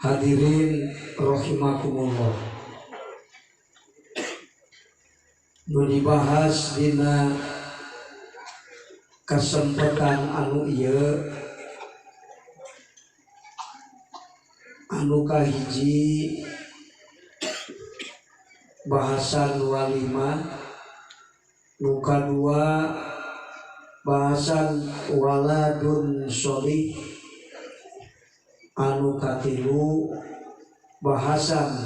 Hadirin rahimakumullah, nu dibahas dina kesempatan anu ieu anu kahiji bahasan walimah, nu kadua bahasan waladun sholih, anu katilu bahasan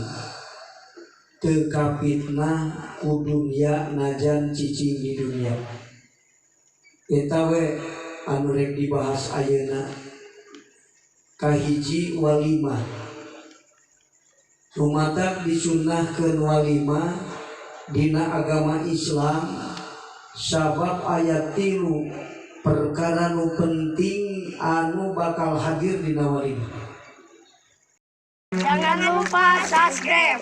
teu kapitnah ku dunya najan cicing di dunia. Eta we anu rek dibahas ayeuna. Kahiji walimah. Rumatak disunnahkeun walimah dina agama Islam sabab ayat 3 perkara nu penting anu bakal hadir dina walimah. Jangan lupa subscribe,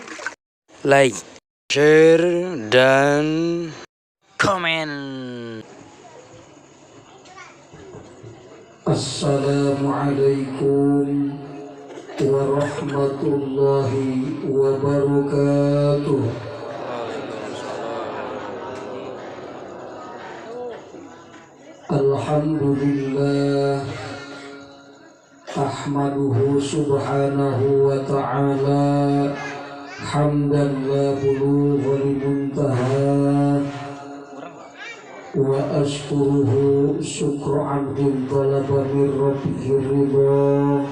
like, share, dan komen. Assalamualaikum warahmatullahi wabarakatuh. Alhamdulillah, ahmaduhu subhanahu wa ta'ala hamdan la bulugha limuntaha wa ashkuruhu syukra 'abdin talaba min rabbih ridha.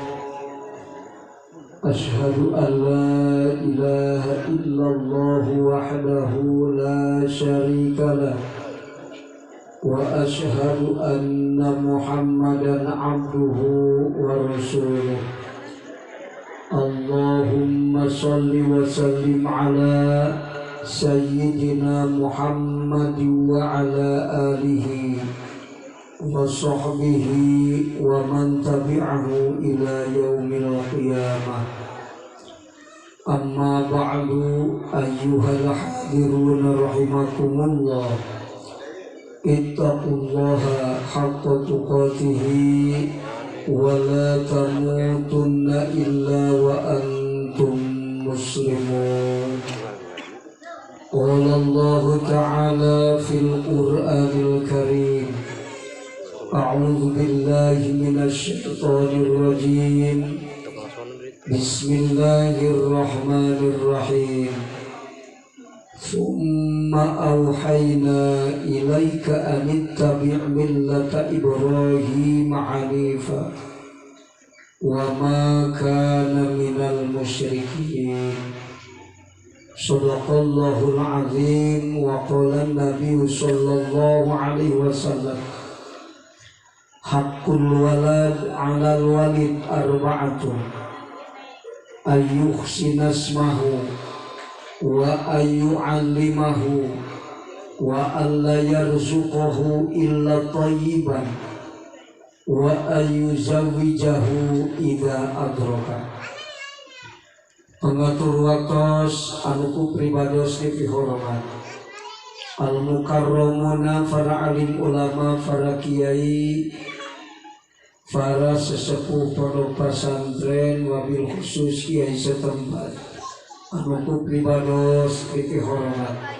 Ashhadu an la ilaha illallah wahdahu la syarika lah wa ashhadu anna Muhammadan 'abduhu wa rasuluh. Allahumma shalli wa sallim ala Sayyidina Muhammad wa ala alihi wa sahbihi wa man tabi'ahu ila yaumil qiyamah. Amma ba'du, ayyuhal hadiruna rahimakumullah. Ittaqullaha haqqa tuqatihi wa la tamutunna illa wa antum muslimun. Qala Allah ta'ala fil Qur'anil Karim, a'udzu billahi minasy syaithanir rajim. Bismillahirrahmanirrahim. Tsumma auhayna ilaika an ittabi' millata Ibrahim hanifa wa ma kana minal musyrikin. Shadaqallahul azim wa qala an-nabiy sallallahu alaihi wasallam, haqqul walad 'alal walid arba'atun, ayyuhsina ismahu wa ayyu'allimahu wa alla yarzuqahu illa thayyiban wa ayyuzawwijahu idza adraka. Pengatur waktos anu ku pribados dipihormat al mukarramuna, para alim ulama, para kiai, para sesepuh pondok pesantren, wabil khusus kiai setempat anu ku pribados dipihormat,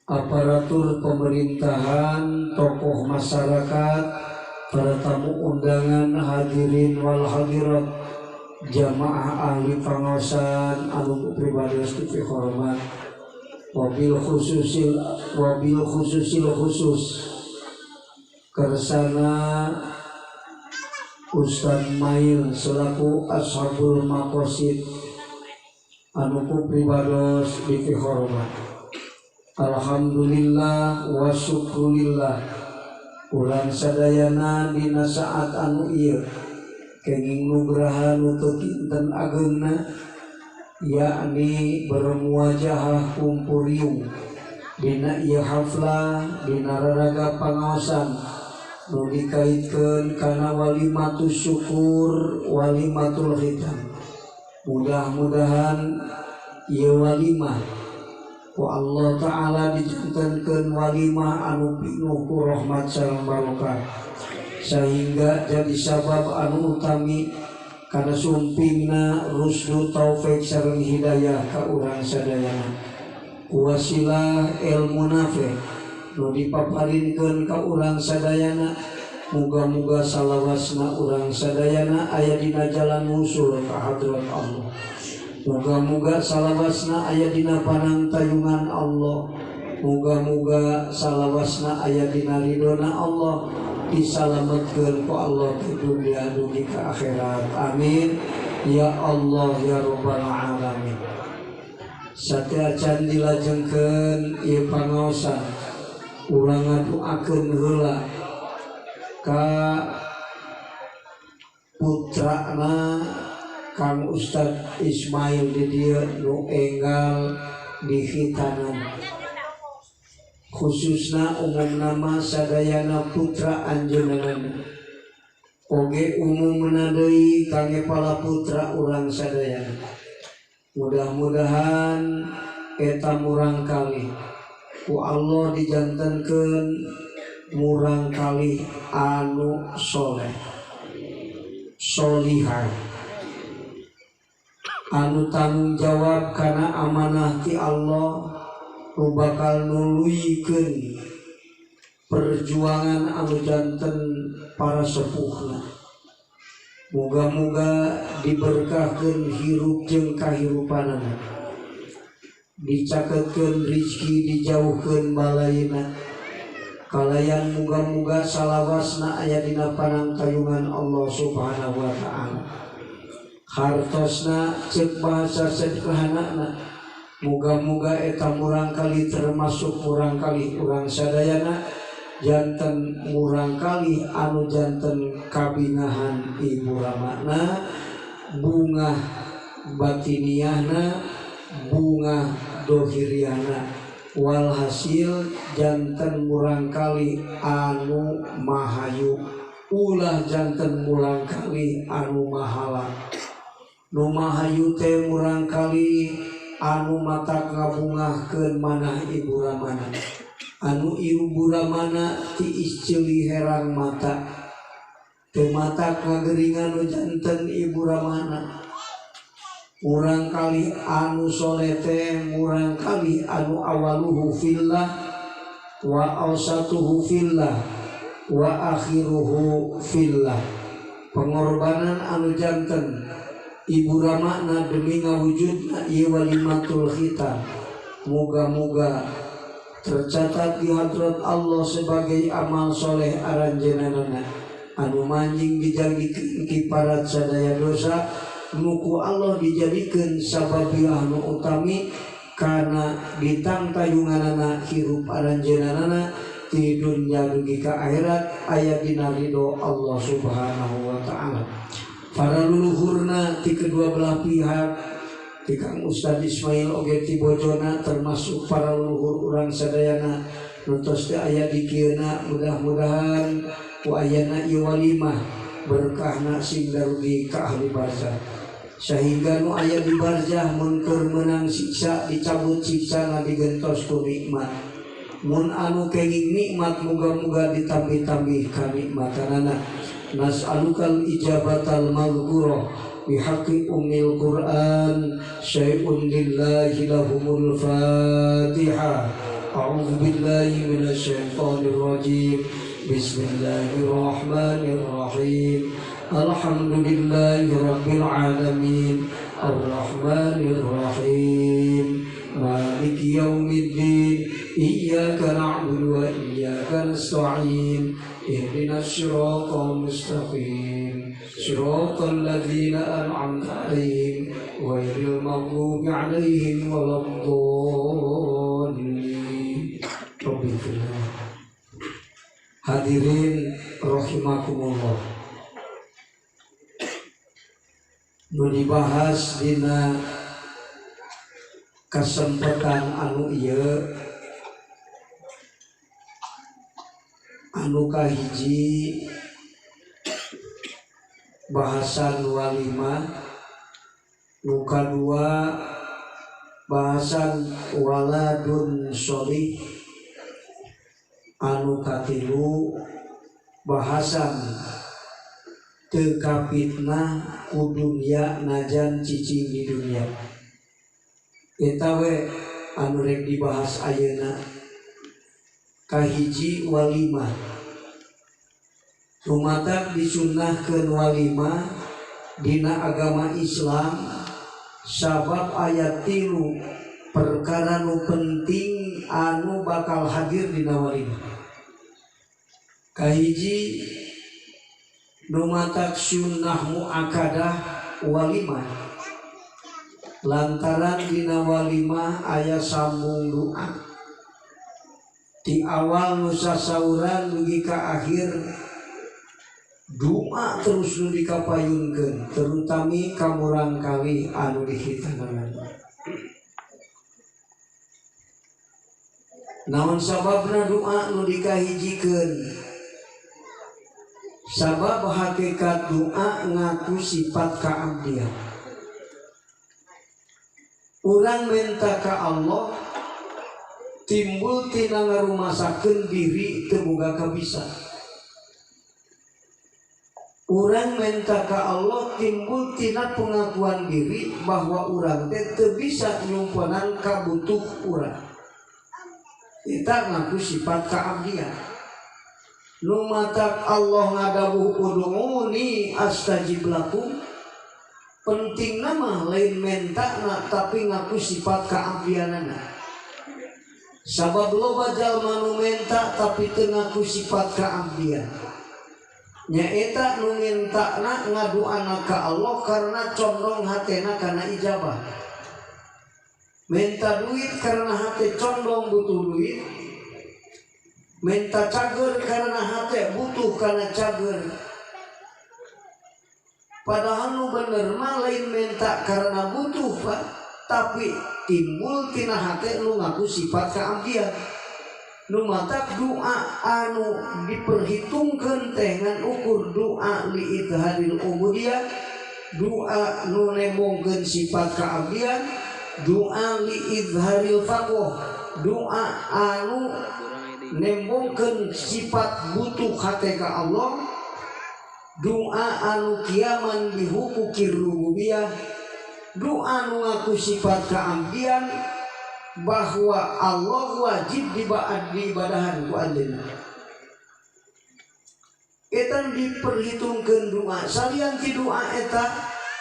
aparatur pemerintahan, tokoh masyarakat, para tamu undangan, hadirin wal hadirat, jamaah ahli pangaosan anu pribados dipihormat, wabil khususil khusus kersana Ustaz Mail selaku ashabul maqasid anu ku pribados dipihormat. Alhamdulillah wa syukurillah, urang sadayana dina saat anu ieu kenging nugraha nu teu kinten ageungna, yakni bermuajahah kumpuriung dina ieu haflah dina raraga pangaosan nu dikaitkeun kana walimatus syukur walimatul khitam. Mudah-mudahan ieu walimah ku Allah Ta'ala dijantenkeun walimah anu pinuh ku rahmat sareng barokah, sehingga jadi sabab anu utami Kana sumpingna rusdu taufik sareng hidayah ka urang sadayana. Wasilah ilmu nafi nu dipaparinkeun ka urang sadayana, muga-muga salawasna urang sadayana aya dina jalan wusul ka hadrat Allah. Muga-muga salawasna aya dina panangtayungan Allah. Muga-muga salawasna aya dina ridona Allah. Disalametkeun ku Allah di dunia dugi ka akhirat. Amin ya Allah ya rabbal alamin. Sateuacan dilajengkeun ieu pangaosan, urang ngadoakeun heula ka putrana Kang Ustad Ismail di dieu nu enggal di khitanan, khususna umumna mah sadayana putra anjeunna oge umumna deui kangge pala putra urang sadayana. Mudah-mudahan eta murang kali ku Allah dijantenkeun murang kali anu soleh solihah, anu tanggung jawab kana amanah ti Allah, nu bakal nuluykeun perjuangan anu janten para sepuhna. Muga-muga diberkahkeun hirup jeung kahirupanana, dicaketkeun rizki, dijauhkeun balaina. Kalayan muga-muga salawasna aya dina panangtayungan Allah Subhanahu wa ta'ala. Hartosna ceuk bahasa sederhanana, muga-muga eta murang kali termasuk murang kali urang sadayana janten murang kali anu janten kabingahan ibu ramana, bungah batiniahna, bungah dohiriana. Walhasil janten murang kali anu mahayu, ulah janten murang kali anu mahala. Nu mahayu teh murang kali anu matak ngabungahkeun manah ibu ramana, anu ibu ramana tiis ceuli herang mata teu matak ngageringan nu janten ibu ramana. Murang kali anu soleh teh murang kali anu awaluhu fillah wa awsatuhu fillah wa akhiruhu fillah. Pengorbanan anu janten ibu ramana demi ngawujudna ieu walimatul khitan, muga-muga tercatat di hadrat Allah sebagai amal soleh aranjeunana anu manjing dijadikeun kiparat sadaya dosa, nuku Allah dijadikeun sababiah nu utami kana ditangtayunganana hirup aranjeunana ti dunya dugi ka akhirat aya dina ridho Allah Subhanahu wa ta'ala. Para luluhurna ti kedua belah pihak, ti Kang Ustad Ismail oge ti bojona, termasuk para leluhur urang sadayana nu tos teu aya di kieuna, mudah-mudahan ku ayana ieu walimah berkahna sing darugi ka ahli barzah, sehingga nu aya di barzah mun keur meunang siksa dicabut siksana digentos ku nikmat, mun anu kenging nikmat muga-muga ditambih-tambih kanikmatanana. Nas'alukal ijabatal maghfurah bihaqqi ummil Qur'an syai'un lillahi lahumul Fatihah. A'udzu billahi minasyaitonir rajim. Bismillahirrahmanirrahim. Alhamdulillahi rabbil alamin. Arrahmanir rahim. Maliki yaumiddin. Iyyaka na'budu wa iyyaka nasta'in. Ihdinas siratal mustaqim. Siratal ladzina an'amta 'alaihim ghairil maghdubi 'alaihim waladdallin. Rabbil hadirin rahimakumullah. Nu dibahas dina kesempatan anu ieu anu kahiji bahasan walimah, nu kadua bahasan waladun sholih, anu katilu bahasan Teu kapitnah ku dunya najan cicing di dunya. Eta we anu rek dibahas ayeuna. Kahiji walimah. Rumatak disunnahkeun walimah dina agama Islam sabab aya 3 perkara nu penting anu bakal hadir dina walimah. Kahiji numatak sunnah muakadah walimah lantaran dina walimah aya sambung doa di awal nu sasauran dugi ka akhir doa terus nu dikapayunkeun terutami ka murangkali anu dihitananan. Naon sababna doa nu dikahijikeun? Sabab hakikat doa ngaku sifat kaabdian. Urang minta ka Allah timbul tina ngarumasakeun diri teu boga kabisa. Urang minta ka Allah timbul tina pengakuan diri bahwa urang teh teu bisa nyumponan kabutuh urang. Eta ngaku sifat kaabdian. Nu matak Allah ngadabuh ud'uni astajib lakum. Penting nama lain mentana tapi ngaku sifat kaabdianana. Sabab loba jalma nu menta tapi teu ngaku sifat kaabdian. Nyaeta nu mentana ngaduana ka Allah karena condong hatena kana ijabah. Menta duit karena hate condong butuh duit. Minta cager karena hati butuh karena cager. Padahal nu bener mah lain minta karena butuh pak, tapi timbul tina hati nu ngaku sifat kaabdian. Nu matak doa anu diperhitungkeun teh ngan ukur doa li idharil ubudiyah, doa nu nembongkeun sifat kaabdian, doa li idharil faqih, doa anu nembongkeun sifat butuh hate ka Allah, doa anu kiaman dihukukir rububiyah, doa anu ngaku sifat kaabdian bahwa Allah wajib diibadahan ku anjeunna. Eta diperhitungkeun doa, salian ti doa eta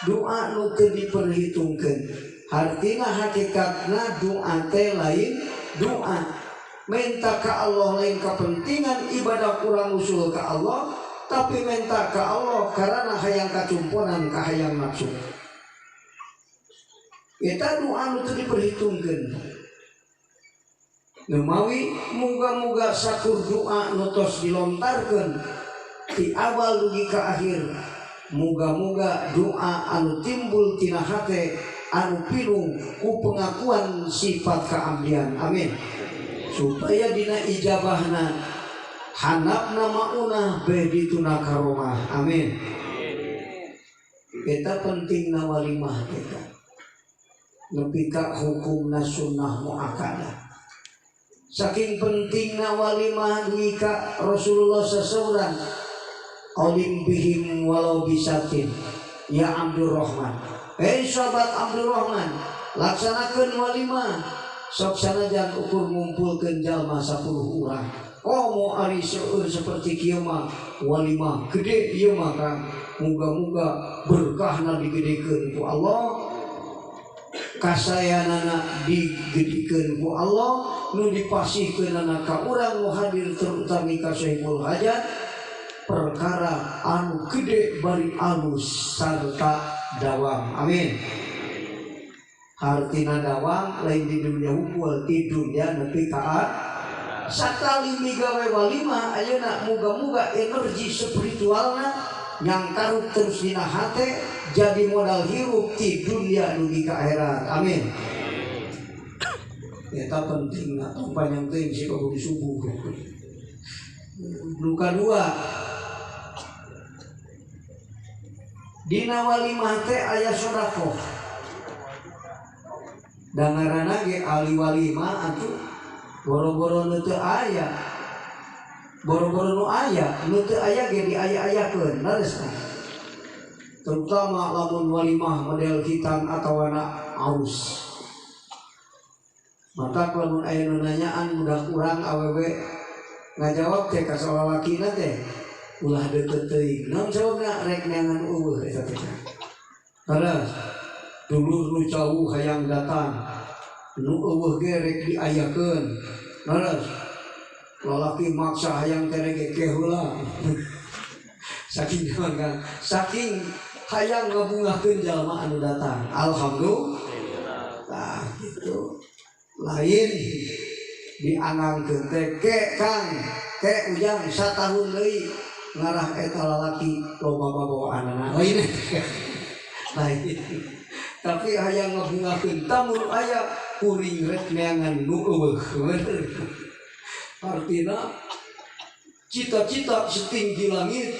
doa nu teu diperhitungkeun. Hartina hakikatna doa teh lain doa minta ka Allah lain kepentingan ibadah kurang usul ka Allah, tapi minta ka Allah karena hayang kacumponan ka hayang nafsu. Eta doa nu teu diperhitungkeun. Numawi muga-muga sakur doa nu tos dilontarkeun ti awal dugi ka akhir, muga-muga doa anu timbul tina hate anu pinuh ku pengakuan sifat kaabdian. Amin. Supaya dina ijabahna hanapna maunah beh dituna karomah. Amin. Eta pentingna walimah kita nepi ka hukumna sunnah muakkadah. Saking pentingna walimah dugi ka Rasulullah sasauran alim bihim walau bisatin ya Abdurrahman. Hei sahabat Abdurrahman, laksanakeun walimah sok sanajan ukur ngumpulkeun jalma 10 urang. Komo ari seueur seperti kieu mah walimah gede ieu mah Kang. Muga-muga berkahna digedekeun ku Allah, kasayanana digedekeun ku Allah, nu dipasihkeunana ka urang nu hadir terutami ka sahibul hajat perkara anu gede bari alus sarta dawam. Amin. Hartina dawam lain di dunia hukul di dunia nepi ka sakali migawe walimah ayeuna muga-muga energi spiritualna nyangkaruk terus dina hate jadi modal hirup di dunia dugi ka akhirat. Amin. Eta pentingna tong panjang teuing si kudu subuh. Nu kadua dina walimah teh aya sedekah. Dangarana ge ahli walimah atuh boro-boro nu teu aya. Boro-boro nu aya, nu teu aya ge diaya-ayakeun, leres tah. Terutama lamun walimah model hitan atau anak arus. Maka lamun aya nu nanyaan budak urang awewe ngajawab teh ka salalakina teh ulah deukeut teuing. Naon sababna rek neangan eueuh eta teh. Terus dulur nu jauh hayang datang nu eueuh ge rek diayakeun. Terus lalaki maksa hayang teh rek ke heula. Saking naon kan? Saking hayang ngabungahkeun jalma anu datang. Alhamdulillah. Tah gitu. Lain diangangkeun teh ke Kang, ke Ujang satahun deui ngarah eta lalaki loba babawaanana. Lain. Lain. Tapi hayang ngabungahkeun tamu aya kuring rek neangan nu eueuh. Artina cita-cita setinggi langit,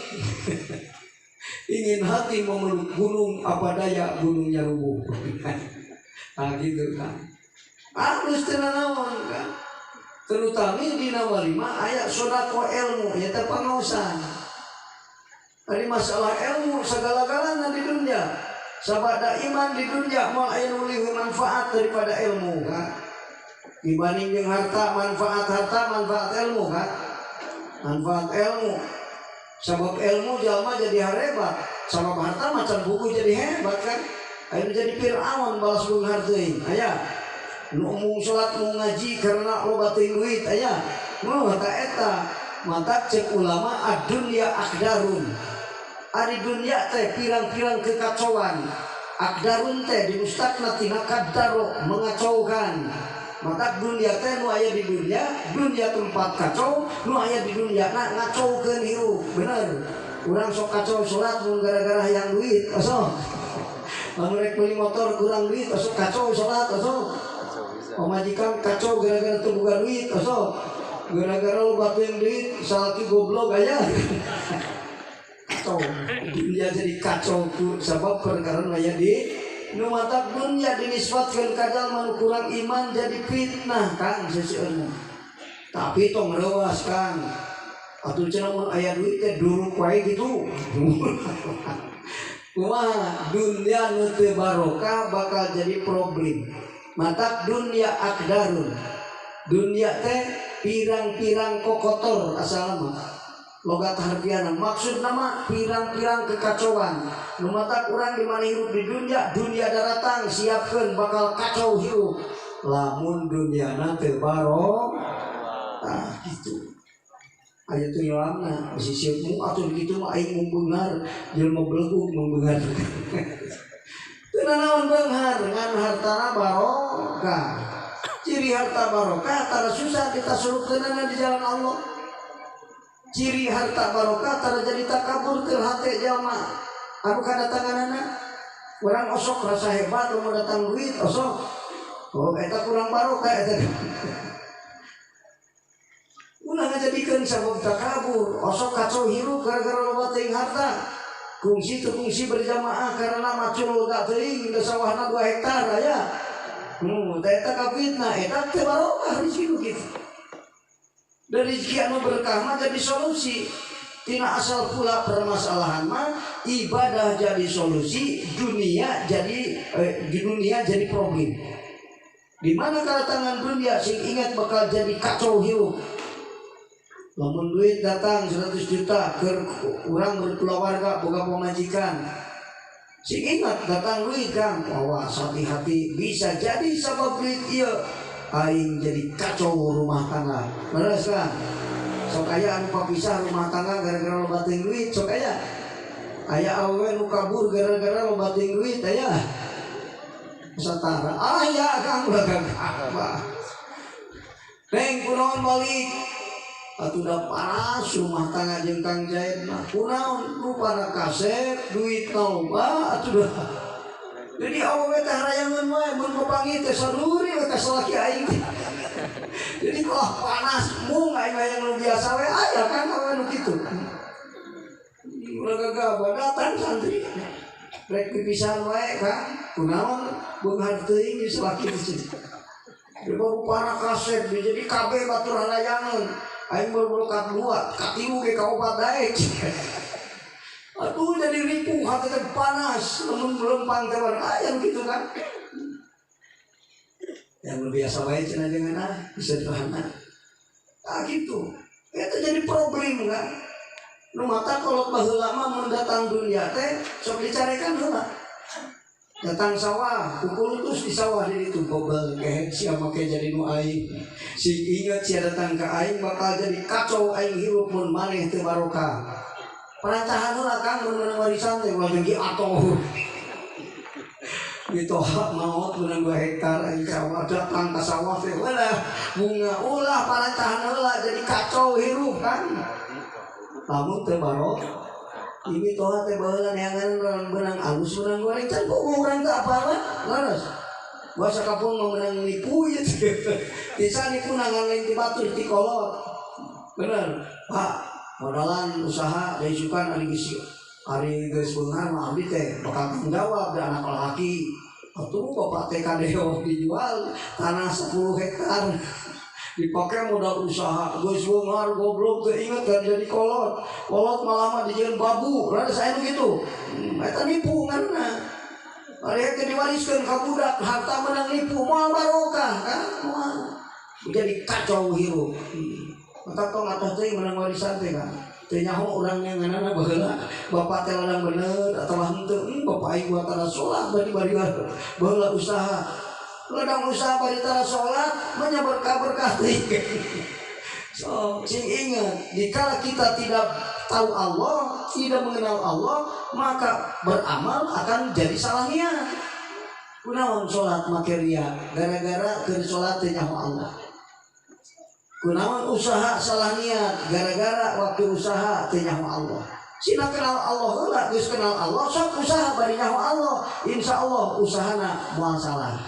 ingin hati memeluk gunung, apa daya gunungnya rubuh. Nah gitu kan. Harus tenanawan kan. Terutama dina walimah aya sodako ilmu, ya teh pangaosan. Dari masalah ilmu segala-galana di dunia. Sabada iman di dunia moal aya nu leuwih manfaat daripada ilmu kan. Dibanding jeung harta, manfaat ilmu kan. Manfaat ilmu. Sabab ilmu jalma jadi hebat, sabab harta macam buku jadi hebat kan. Aya jadi Fir'aun balas beunghar teuing. Aya nu mung salat mung ngaji karena loba teuing duit aya. Nu ta eta mata cek ulama ad-dunya akdarun. Ari dunya teh pirang-pirang kekacauan. Akdarun teh dimustakna tina kaddaro mengacaukan. Maka dunia teh nu aya di dunia, dunia tempat kacau, nu aya di dunia na ngacaukeun hirup. Bener. Urang sok kacau salat mun gara-gara hayang duit, osok. Lamun rek beli motor kurang duit, osok kacau salat, osok. Pamajikan kacau gara-gara teu boga duit, osok. Gara-gara loba teuing duit, salaki goblok aya. Kacau. Dunia jadi kacau ku sabab perkara nu aya di nu matak dunia dinisbatkeun ka jalma nu kurang iman jadi fitnah Kang seseueurna. Tapi tong reuas Kang. Atuh cenah mun aya duit teh duruk wae kitu. Kumaha dunia nu teu barokah bakal jadi problem. Matak dunia akdarun. Dunia teh pirang-pirang kokotor asalna mah. Logat harfiana maksud nama pirang-pirang kekacauan. Nu matak urang di mana hirup di dunia, dunia daratang siapkeun bakal kacau hirup. Lamun duniana teu barokah. Tah kitu. Aya teu ilangna bisi sieun atuh kitu mah aing mung beunghar, jelema belegug mung beunghar. Teu nanaon beunghar ngan hartana barokah. Ciri harta barokah tara susah ditasurupkeunana di jalan Allah. Ciri harta barokah tara jadi takabur keur hate jalma. Anu kadatanganana urang osok rasa hebat mun datang duit osok. Oh eta kurang barokah eta. Ulah ngajadikeun sabab takabur, osok kacau hirup gara-gara loba teuing harta. Kungsi teu kungsi berjamaah karena macul gak teuing da sawahna 2 hektar aya. Teh eta kafitnah, eta teu barokah rezeki nu kitu. Dan rezeki anu berkah mah jadi solusi. Tina asal pula permasalahan mah ibadah jadi solusi, dunia jadi di dunia jadi problem. Di mana kedatangan dunia sing ingat bakal jadi kacau hirup. Lamun duit datang 100 juta ke urang berkeluarga boga pamajikan. Sing ingat datang duit Kang, awas hati-hati bisa jadi sabab duit ieu aing jadi kacau rumah tangga. Beres kan? Sok aya anu papisah rumah tangga gara-gara loba teuing duit, sok aya. Aya awewe nu kabur gara-gara loba teuing duit aya. Satara aya Kang ulah gagah. Neng kunaon balik? Atuh da panas rumah tangga jeung Kang Jaid mah. Kunaon rupana kasep duit loba atuh da. Jadi awewe teh harayangeun wae mun papanggih teh saduri we ka salaki aing. Jadi kalau panas mung aing hayang nu biasa we aya kan awewe nu kitu. Ulah gagah datang santri. Rek pipisan wae Kang, kunaon beunghar teuing di salaki teh. Dia baru parah kasep, jadi kabeh batur harayangeun. Aing baru ka dua, ka tilu ge ka opat daek. Atuh Tuh jadi ripuh hati teh panas lamun lempang teh aya gitu kan. Yang biasa wae cenah jangan ah sederhana. Ah gitu. Itu jadi problem kan. Nu mata kolot baheula mah mun datang dunia teh sok dicarekan heula. Datang sawah, kukulutus di sawah di ditu gobel kehed sia make jadi nu aing. Sing inget sia datang ka aing bakal jadi kacau aing hirup mun maneh teu barokah. Perancahan heula Kang mun meunang warisan teh ulah jeung atoh. Mitoha maot meunang 2 hektar aing sawah datang ka sawah teh ulah bunga ulah parancahan heula jadi kacau hirup kan. Lamun teu barokah ini toha teh baheula neangan beunang alus beunang goreng can bogo urang teh apal leres. Bahasa kampung mah meunang nipu ieu teh. Bisa nipu nangan lain ti batur ti kolot. Bener, Pak. Modalan usaha diisukan ari geus ari geus beunghar mah abdi teh bakal tanggung jawab da anak lalaki. Atuh bapak teh kadeo dijual tanah 10 hektar. Dipakai modal usaha, geus beunghar goblok teu inget kan jadi kolot. Kolot malah mah dijieun babu, rada saya nu kitu. Eta nipu ngaranna. Ari teh diwariskeun ka budak, harta menang nipu, moal barokah kan? Moal. Jadi kacau hirup. Mata tong atuh teuing menang warisan teh kan. Teu nyaho urang ngeunana baheula, bapak teh ladang bener atawa henteu, bapak aing buat tara salat bari bari baheula usaha. Ladang usaha bari tara salat manya berkah-berkah teuing. So, sing ingat, dikala kita tidak tahu Allah, tidak mengenal Allah, maka beramal akan jadi salah niat. Kunaon salat make ria? Gara-gara keur salat teu nyaho Allah. Kunaon usaha salah niat? Gara-gara waktu usaha teu nyaho Allah. Sina kenal Allah heula, geus kenal Allah, sok usaha bari nyaho Allah. Insyaallah usahana moal salah.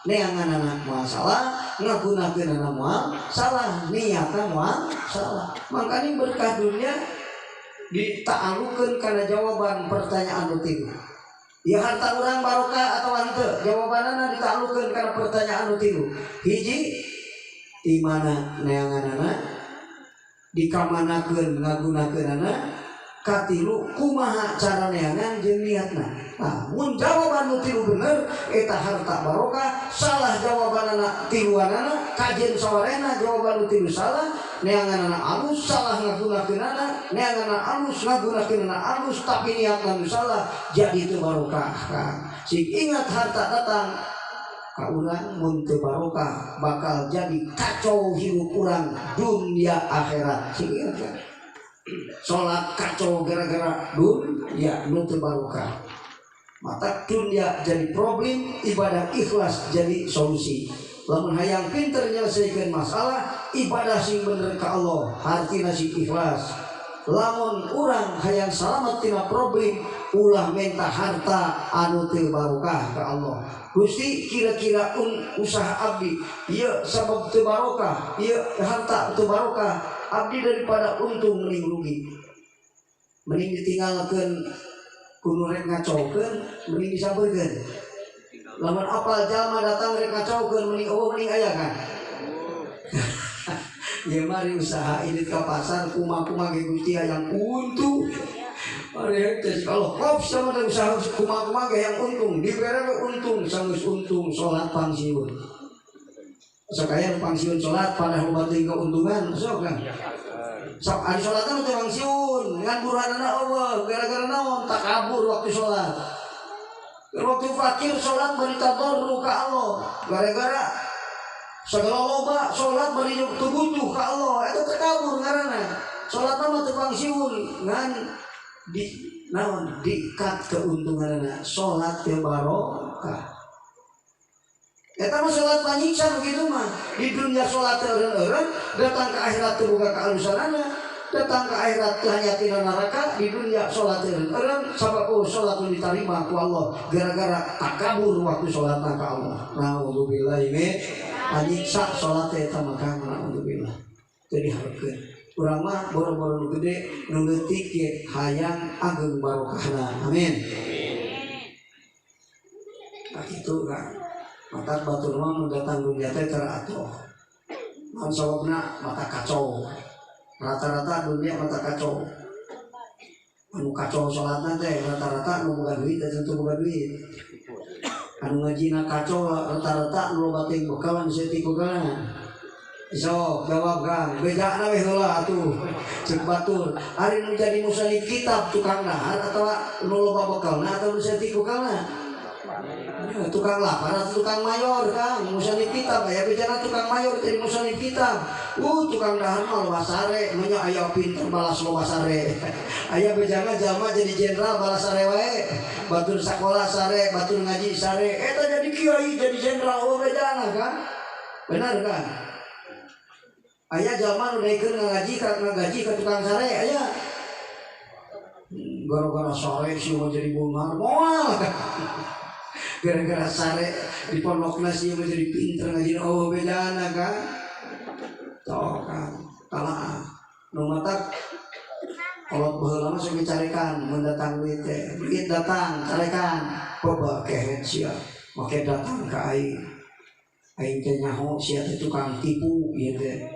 Neanganana moal salah, ngagunakeunana moal salah, niatna moal salah. Makanya berkah dunia dita'alukeun kana jawaban pertanyaan nu tilu. Ya harta urang barokah atau henteu? Jawabanana dita'alukeun kana pertanyaan nu tilu. Hiji, di mana neanganana, dikamanakeun ngagunakeunana, katilu kumaha cara neangan jeung niatna. Nah, mun jawaban nu tilu bener eta harta barokah, salah jawabanana tiluanana, kajen sawarehna jawaban nu tilu salah, neanganana alus, salah ngagunakeunana, neanganana alus, ngagunakeunana alus, tapi niatna nu salah, jadi teu barokah. Sing ingat harta datang ka urang mun teu barokah bakal jadi kacau hirup urang dunia akhirat. Sing ingat kan? Salat kacau gara-gara dunia nu teu barokah. Mata dunia jadi problem, ibadah ikhlas jadi solusi. Lamun hayang pinter nyelesaikan masalah, ibadah sing bener ka Allah, hartina sing ikhlas. Lamun urang hayang salamet tina problem, ulah minta harta anu teu barokah ka Allah. Gusti kira-kira usaha abdi, ieu sabab teu barokah, ieu harta teu barokah, abdi daripada untung mending rugi. Mending ditinggalkeun kudu rek ngacaukeun, mending disampeurkeun. Lamun apal jalma datang rek ngacaukeun, mending eueuh mending aya kan. Ya mari usaha ini ke pasar kuma-kuma ge Gusti hayang untung. Mari teh kalau kop sama da usaha kuma-kuma ge hayang untung, dibere we untung, sanggeus untung salat pangsiun. Sok aya nu pangsiun salat padahal loba teuing keuntungan, sok kan. Sok ari salatna teh pangsiun, ngan buruhanana eueuh, gara-gara naon takabur waktu salat. Waktu fakir salat bari tadarru ka Allah, gara-gara segala loba salat bari teu butuh ka Allah, eta takabur ngaranna. Salatna mah teu pangsiun ngan di naon dikat keuntunganna, salat teu barokah. Eta mah salat panyiksa begitu mah. Di dunia salat teu eureun-eureun, datang ke akhirat teu boga kaalusanana, datang ke akhirat teu hanya tina neraka, di dunia salat teu eureun-eureun sabab salat nu ditarima ku Allah gara-gara takabur waktu salatna ka Allah. Naudzubillah ini panyiksa salat teh eta mah kang naudzubillah. Teu dihareukeun. Urang mah boro-boro nu gede, nu leutik ge hayang ageng barokahna. Amin. Nah kitu kan. Mata batur mah mun datang dunia teh teratur. Naon sababna mata kacau. Rata-rata dunia mata kacau. Anu kacau salatna teh rata-rata nu boga duit teh tentu boga duit. Anu ngajina kacau rata-rata nu loba teuing bekal anu saeutik bekalna. Sok jawab Kang, bejana we heula atuh. Ceuk batur, ari nu jadi musannif kitab tukang dahar atawa nu loba bekalna atau nu saeutik bekalna? Tukang lapar atau tukang mayor Kang, musannif kitab aya bejana tukang mayor jadi musannif kitab. Tukang dahar mah loba sare, nu nya aya pinter balas loba sare. Aya bejana jalma jadi jenderal balas sare wae. Batur sakola sare, batur ngaji sare, eta jadi kiai jadi jenderal oh bejana kan? Benar kan? Aya jalma nu daekeun ngaji ka ngagaji ka tukang sare aya. Gara-gara sare sih mau jadi bungar moal. Gara-gara sare di pondokna sih mau jadi pinter ngaji oh bejana kan? Toh kan kalah nu matak kolot baheula mah sok dicarekan mun datang duit teh duit datang carekan coba kehet sia make datang ka aing aing teh nyaho sia teh tukang tipu ieu teh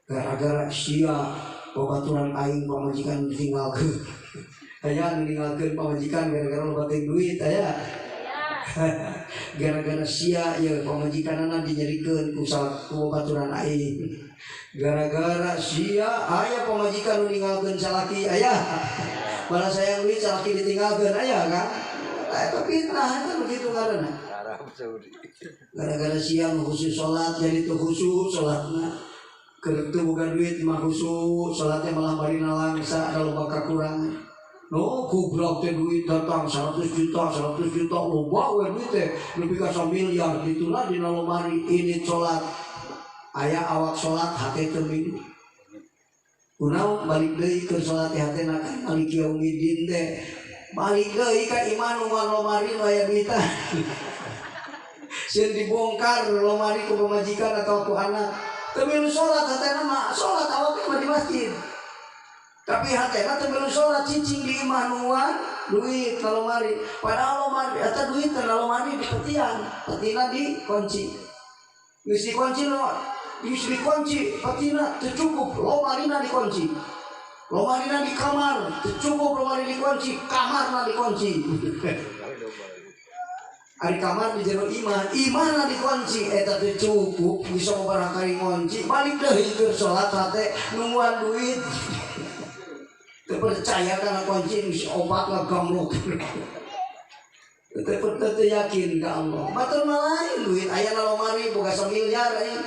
gara-gara sia babaturan aing pamajikan ditinggalkeun aya nu ninggalkeun pamajikan gara-gara loba teuing duit aya gara-gara sia ieu pamajikanana dinyerikeun ku babaturan aing gara-gara sia aya pamajikan nu ninggalkeun salaki aya malah sayang duit salaki ditinggalkeun aya kan eta fitnah eta begitu karena gara-gara sia nu khusus salat jadi teu khusus salatna keur teu boga duit mah khusus salatnya malah bari nalangsa ada loba kakurangan. No, goblok teh duit datang 100 juta, 100 juta loba we duit teh nepi ka samiliar dituna dina lomari ini salat. Aya awak salat hate teu milu. Kunaon balik deui keur salat teh hatena ka Maliki Yaumiddin teh. Balik deui ka imah nu lomari nu aya duitan. Sieun dibongkar lomari ku pamajikan atau ku anak. Teu milu salat hatena mah salat awakna mah di masjid. Tapi hatena teu milu salat cicing di imah nuan duit ka lomari. Padahal lomari eta duit teh lomari di petian, petina dikunci. Geus dikunci lo, geus dikunci petina teu cukup lomarina dikunci. Lomarina di kamar teu cukup lomari dikunci, kamarna dikunci. Ari kamar di jero imah, imahna dikunci eta teu cukup bisa barangkali ngunci, balik deui keur salat hate nungguan duit. Teu percaya kana kunci geus obat lah gamrok. Teu yakin ka Allah. Batur mah lain duit aya na lomari boga samiliar aya.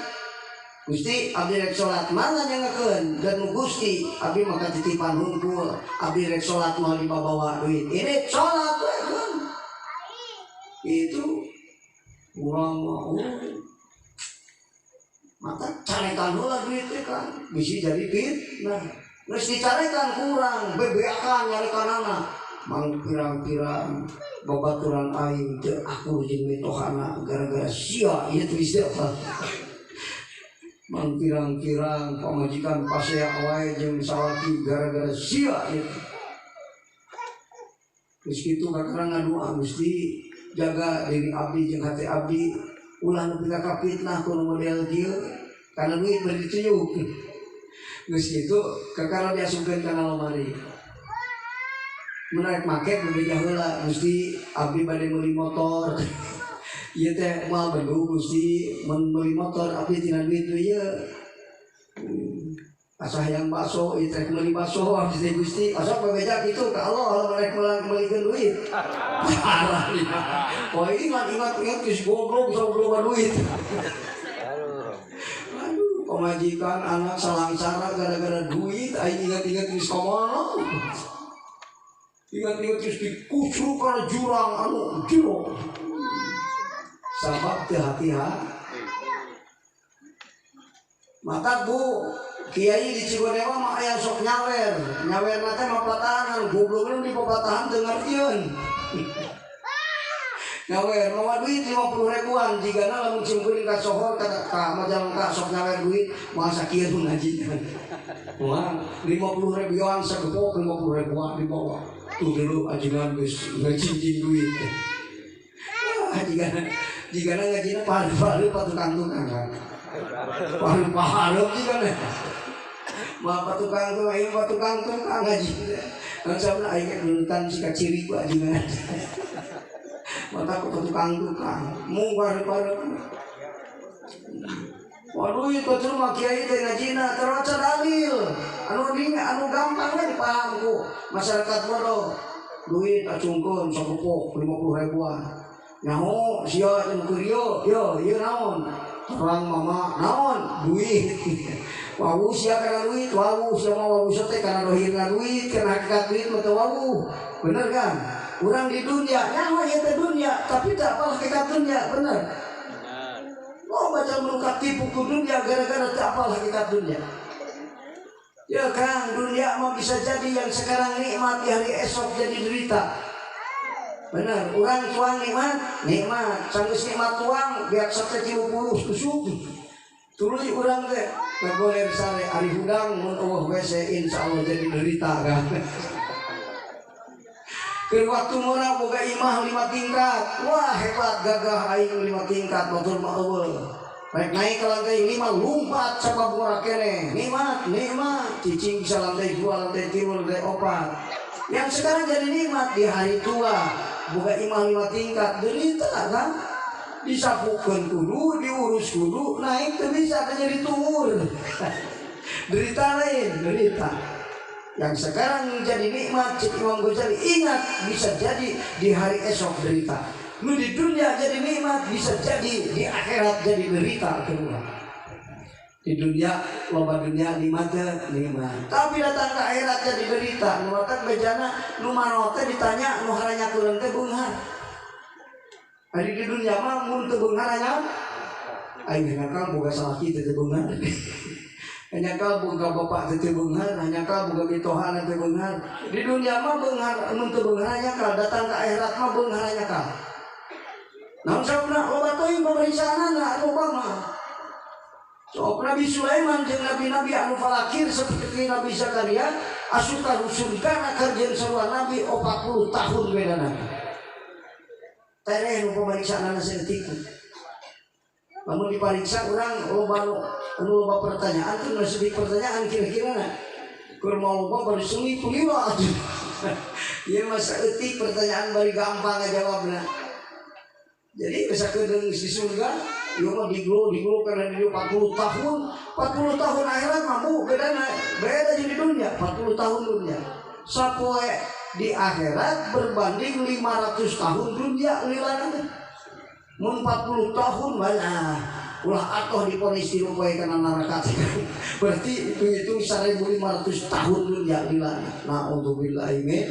Gusti abdi rek salat mangga nyangakeun dan Gusti abdi mah titipan hungkul abdi rek salat moal dibawa duit. Ini salat we kan. Itu urang mah mata carekan heula duit teh kan bisi jadi fitnah. Geus dicarekan kurang bebeakan nyarekanana mang pirang-pirang babaturan aing teu akur jeung mitohana gara-gara sia ieu teh geus apa mang pirang-pirang pamajikan pasea wae jeung salaki gara-gara sia ieu geus kitu kakara ngadua Gusti jaga diri abdi jeung hati abdi ulah nepi ka fitnah ku model kieu kana duit bari ditiup. Geus kitu kakara diasupkeun kana lomari. Menarik make bebeja heula Gusti abdi bade meuli motor. Ieu teh moal bendung Gusti mun meuli motor abdi tina duit we ieu. Asa hayang bakso ieu teh meuli bakso abdi teh Gusti asa bebeja kitu ka Allah lamun rek meulikeun duit. Parah. Oh ingat-ingat geus goblok sok loba duit. Aduh, pamajikan anak salangsara gara-gara duit aing ingat-ingat geus komono. Ingat-ingat geus dikucruk kana jurang anu jero. Sabab teu hati-hati. Mata Bu, kiai di Cigonewa mah aya sok nyawer. Nyawerna teh mah patahan, goblok di pepatahan teu ngartieun. Nyawer mawa duit 50 ribuan jigana lamun simkuring ka sohor ka Majalengka sok nyawer duit moal sakieu nu ngaji. Wah, 50 ribuan sagepok 50 ribuan dibawa. Tuh dulu ajengan geus ngacinjing duit. Ah, jigana ngajina paru-paru patukang-tukang kan. Paru-paru jigana. Mah patukang tukang ieu patukang tukang ngaji. Kan sabna aing nurutan si kaciri ku ajengan. Mata ku tukang-tukang mung bareng-bareng. Waduh itu mah kiai teh ngajina teraca dalil. Anu ding anu gampang we dipaham ku masyarakat bodoh. Duit acungkeun sagepok 50 ribuan. Nyaho sia jeung keur ieu, yo ieu naon? Terang mama naon? Duit. Wawu sia kana duit, wawu sia mah wawu teh kana dohirna duit, kana hakikat duit mah teu wawu. Bener kan? Urang di dunia, nyaho ieu teh dunia, tapi tak apa hakikat dunia, bener. Mau baca melukat tipu ku dunia gara-gara tak apa hakikat dunia. Ya Kang, dunia mah bisa jadi yang sekarang nikmat di hari esok jadi derita. Bener, orang tuang nikmat, nikmat. Sanggeus nikmat tuang, biar sate 30 tusuk. Tuluy urang teh ngagoler sare ari hudang mun eueuh WC insyaallah jadi derita kan. Keur waktu murah boga imah 5 tingkat. Wah hebat gagah aing 5 tingkat batur mah eueuh. Rek naik ke lantai 5 lompat sabab murah keneh. Nikmat, nikmat. Cicing bisa lantai 2, lantai 3, lantai 4. Yang sekarang jadi nikmat di hari tua. Boga imah 5 tingkat derita kan? Disapukeun kudu, diurus kudu, naik teu bisa jadi tuur. Derita lain, derita. Yang sekarang jadi nikmat, cek Imam Ghazali, ingat bisa jadi di hari esok derita. Nu di dunia jadi nikmat, bisa jadi di akhirat jadi derita kedua. Di dunia loba dunia nikmat nikmat. Tapi datang ke akhirat jadi derita. Nu matak bejana nu mano teh ditanya nu haranyakeun teh beunghar. Ari di dunia mah mun teu beunghar nya aing nyangka boga salaki teh teu beunghar. Nyangka boga bapak teh teu beunghar, nyangka boga mitohana teh beunghar. Di dunia mah beunghar mun teu beunghar nyangka datang ke akhirat mah beunghar nyangka. Naon sababna loba teuing pamariksaanana loba mah. Sok Nabi Sulaiman jeung nabi-nabi anu falakir seperti Nabi Zakaria asup ka surga keur sarua nabi 40 tahun bedana. Tereh nu pamariksaanana saeutik. Lamun dipariksa urang loba anu loba pertanyaan teh nu sedih pertanyaan kira-kira na. Keur mau loba bari seungit lila atuh. Ieu mah saeutik pertanyaan bari gampang ngajawabna. Jadi bisa kedeung di surga, ieu mah diglo karena di 40 tahun, 40 tahun akhirat mah bu bedana, beda jeung di dunia, 40 tahun dunia. Sapoe di akhirat berbanding 500 tahun dunia lilana teh. Mun 40 tahun banyak ulah atoh diponis tilu poe kana neraka. Berarti hitung-hitung 1500 tahun dunia lilana. Naudzubillahi min.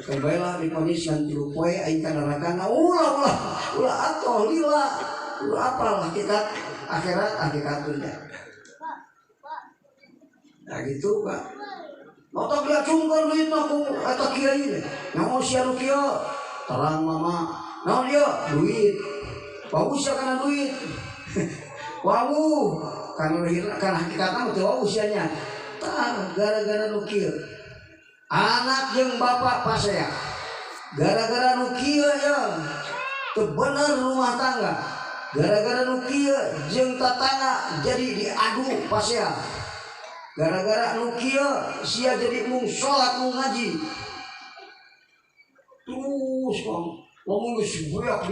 Kembalilah diponis yang tilu poe aing kana neraka. Nah, ulah ulah ulah atoh lila. Ulah apal hakikat akhirat hakikat dunia. Nah gitu Pak. Motor diacungkeun duit mah ku eta kiai teh. Nyaho sia nu kieu? Terang mama. Naon ieu? Duit. Wawuh sia kana duit. Wawuh kana kana hakikatna mah teu wawuh sia nya. Tah gara-gara nu kieu. Anak jeung bapak pasea. Gara-gara nu kieu ye teu bener rumah tangga. Gara-gara nu kieu jeung tatangga jadi diadu pasea. Gara-gara nu kieu sia jadi mung salat mung ngaji. Terus kang lamun geus buyak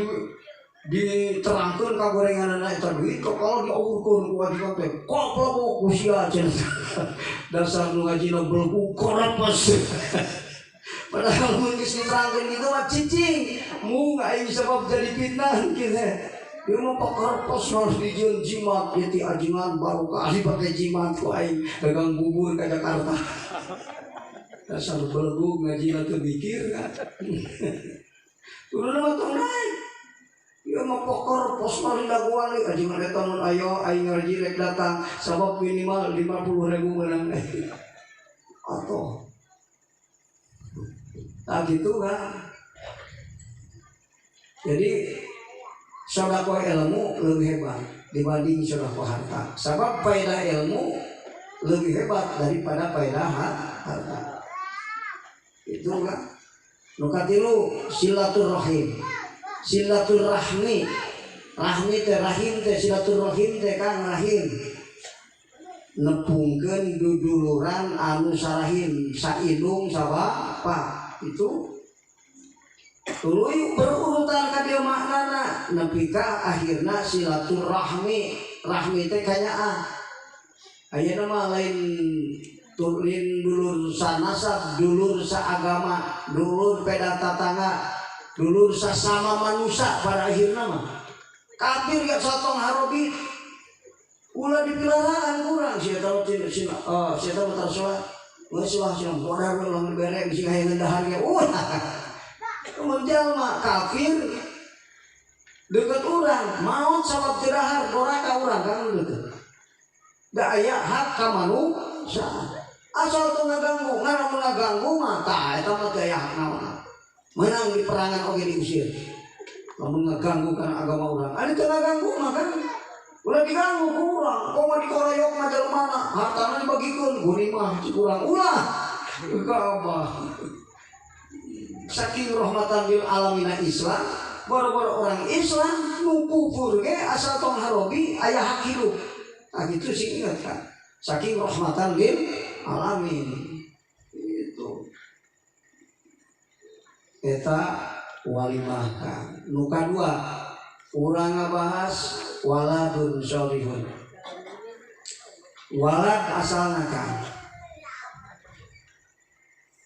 diterangkeun ka gorenganana eta duit kalau diawurkeun ku ngaji teh kok pelebok ku sia cenah. Dasar nu ngajina belegu korepes. Padahal mun geus diterangkeun kitu mah cicing mung aing sebab jadi fitnah kieu. Ieu mah pakarpos harus dijieun jimat ieu ti ajengan barokah dipake jimat ku aing dagang bubur ka Jakarta. Dasar belegu ngajina teu mikir kan. Turun mah tong naik. Ieu mah pakarpos mah dagoan deui ajengan eta mun aya aing ngaji rek datang sabab minimal 50.000 meunang. Atuh. Tah gitu kan. Jadi sedekah ilmu lebih hebat dibanding sedekah harta. Sebab faedah ilmu lebih hebat daripada faedah harta. Itu kan. Nu katilu silaturahim. Silaturahmi. Rahmi teh rahim teh silaturahim teh kang rahim. Nepungkeun duduluran anu sarahim saindung sabapa itu tuluy berurutan ka dieu maknana nepi ka akhirna silaturahmi. Rahmi teh kanyaah. Ayeuna mah lain turin dulur sanasab, dulur saagama, dulur peda tatangga, dulur sasama manusia pada akhirna mah. Kafir gak sotong harobi ulah dipilaraan kurang sia tahu sia tahu tar salat geus lah sia modar ulah bere bisi hayang dahar ge ulah. Mun jalma kafir deket urang maot sabab teu dahar doraka urang kan deket. Da aya hak ka manusia. Asal teu ngaganggu, ngan mun ngaganggu mah tah eta mah teu aya hak naon. Meunang di perangan oge diusir. Lamun ngaganggu kana agama urang. Ari teu ngaganggu mah kan ulah diganggu ku urang. Komo dikoroyok mah jelema hartana dibagikeun gurih mah cik urang ulah. Ka saking rahmatan lil alamina Islam, boro-boro orang Islam nu kufur ge asal tong harobi aya hak hidup. Nah gitu sih ingat kan. Saking rahmatan lil alamin. Itu. Eta walimah kan. Nu kadua urang ngabahas waladun sholihun. Walad asalna kan.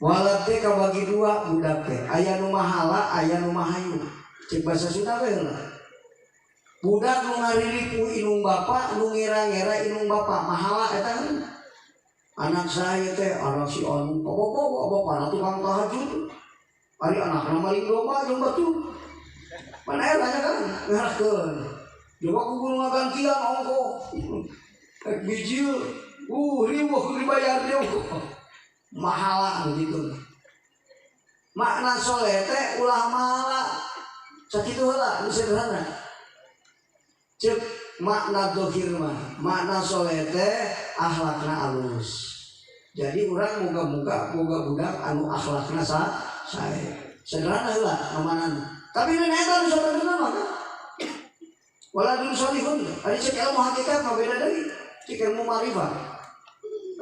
Walad teh kabagi dua budak teh. Aya nu mahala, aya nu mahayu. Cek bahasa Sunda we heula. Budak nu ngariripu indung bapa, nu ngera-ngera indung bapa, mahala eta kan. Anak saya teh anak si anu, bapak bapana tukang tahajud. Ari anakna maling domba jeung batur. Mana eranya kan ngarahkeun. Coba ku guru ngagantian ongko. Rek bijil, riweuh dibayar deui. Mahala gitu. Makna soleh teh ulah mahala. Sakitu heula nu sederhana. Cek makna dohir mah, makna soleh teh akhlakna alus. Jadi urang moga-moga boga budak anu akhlakna sae. Sederhana heula ngamanana. Tapi lain eta nu sabenerna mah kan. Waladun sholihun, ari cek ilmu hakikat mah beda deui, cek ilmu ma'rifah.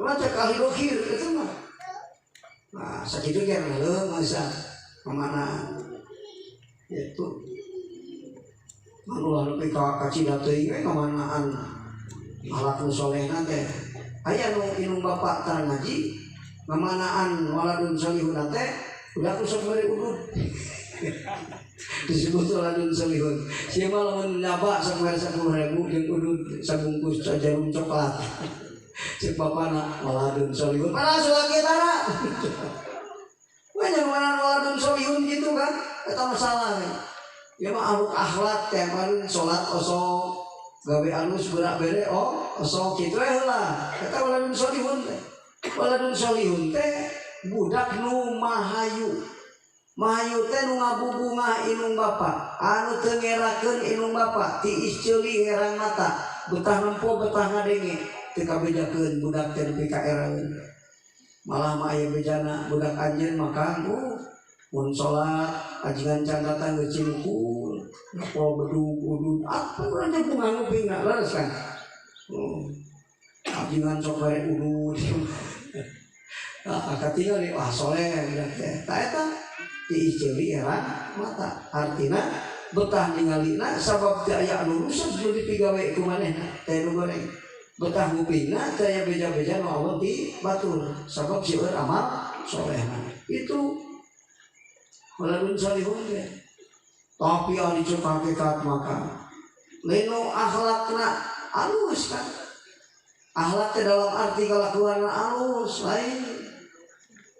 Mah cek ahli dohir eta mah. Nah, sakitu ge heueuh masa ngamanana. Itu manulah nepi ka kacida teuing we ngamanaan akhlak nu solehna teh. Aya nu indung bapak tara ngaji ngamanaan waladun sholihun teh udah ku sok mere udud. Disebut waladun sholihun. Sia mah lamun nyaba sok mere 10.000 jeung udud sabungkus jarum coklat. Cek bapana waladun sholihun. Mana sulaki tara? Banyak mana waladun sholihun gitu kan? Eta masalah nih. Ya mah aluk akhlak teh meureun salat osok gawe alus berak bere oh osok kitu we heula. Eta waladun sholihun teh. Waladun sholihun teh budak nu mahayu. Mahayu teh nu ngabubungah indung bapa, anu teu ngerakeun indung bapa, tiis ceuli herang mata, betah nempo betah ngadenge, teu kabejakeun budak teh nepi ka eraeun. Malah mah aya bejana budak anjeun mah kang mun salat ajengan can datang geus cinukul, nepo bedug udud, atuh aja bunga ngupingna leres kan. Ajengan sok bare udud. Nah, katingali wah soleh budak teh. Ta eta tiis ceuli herang mata. Artina betah ningalina sabab teu aya anu rusak nu dipigawe ku manehna teh nu goreng. Betah ngupingna teh aya beja-beja nu awon ti batur sabab seueur amal solehna. Itu waladun sholihun teh. Tapi ari cek hakikat maka leno akhlakna alus kan. Akhlak teh dalam arti kalakuan alus lain.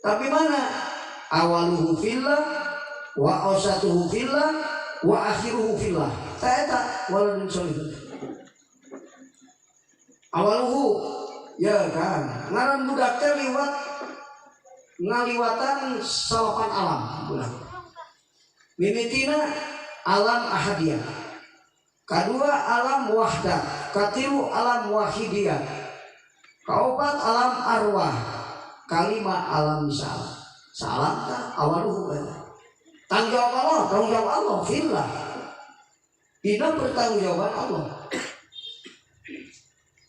Tapi mana? Awaluhu fillah wa awsatuhu fillah wa akhiruhu fillah. Eta waladun sholihun. Awaluhu ya kan. Ngaran budak teh liwat ngaliwatan salapan alam budak. Mimitina alam ahadiyah. Kadua alam wahdah, katilu alam wahidiyah. Kaopat alam arwah, kalima alam salam. Salam ta awaluhu eta. Tanggung jawab Allah, tanggung jawab Allah fillah. Dina pertanggungjawaban Allah.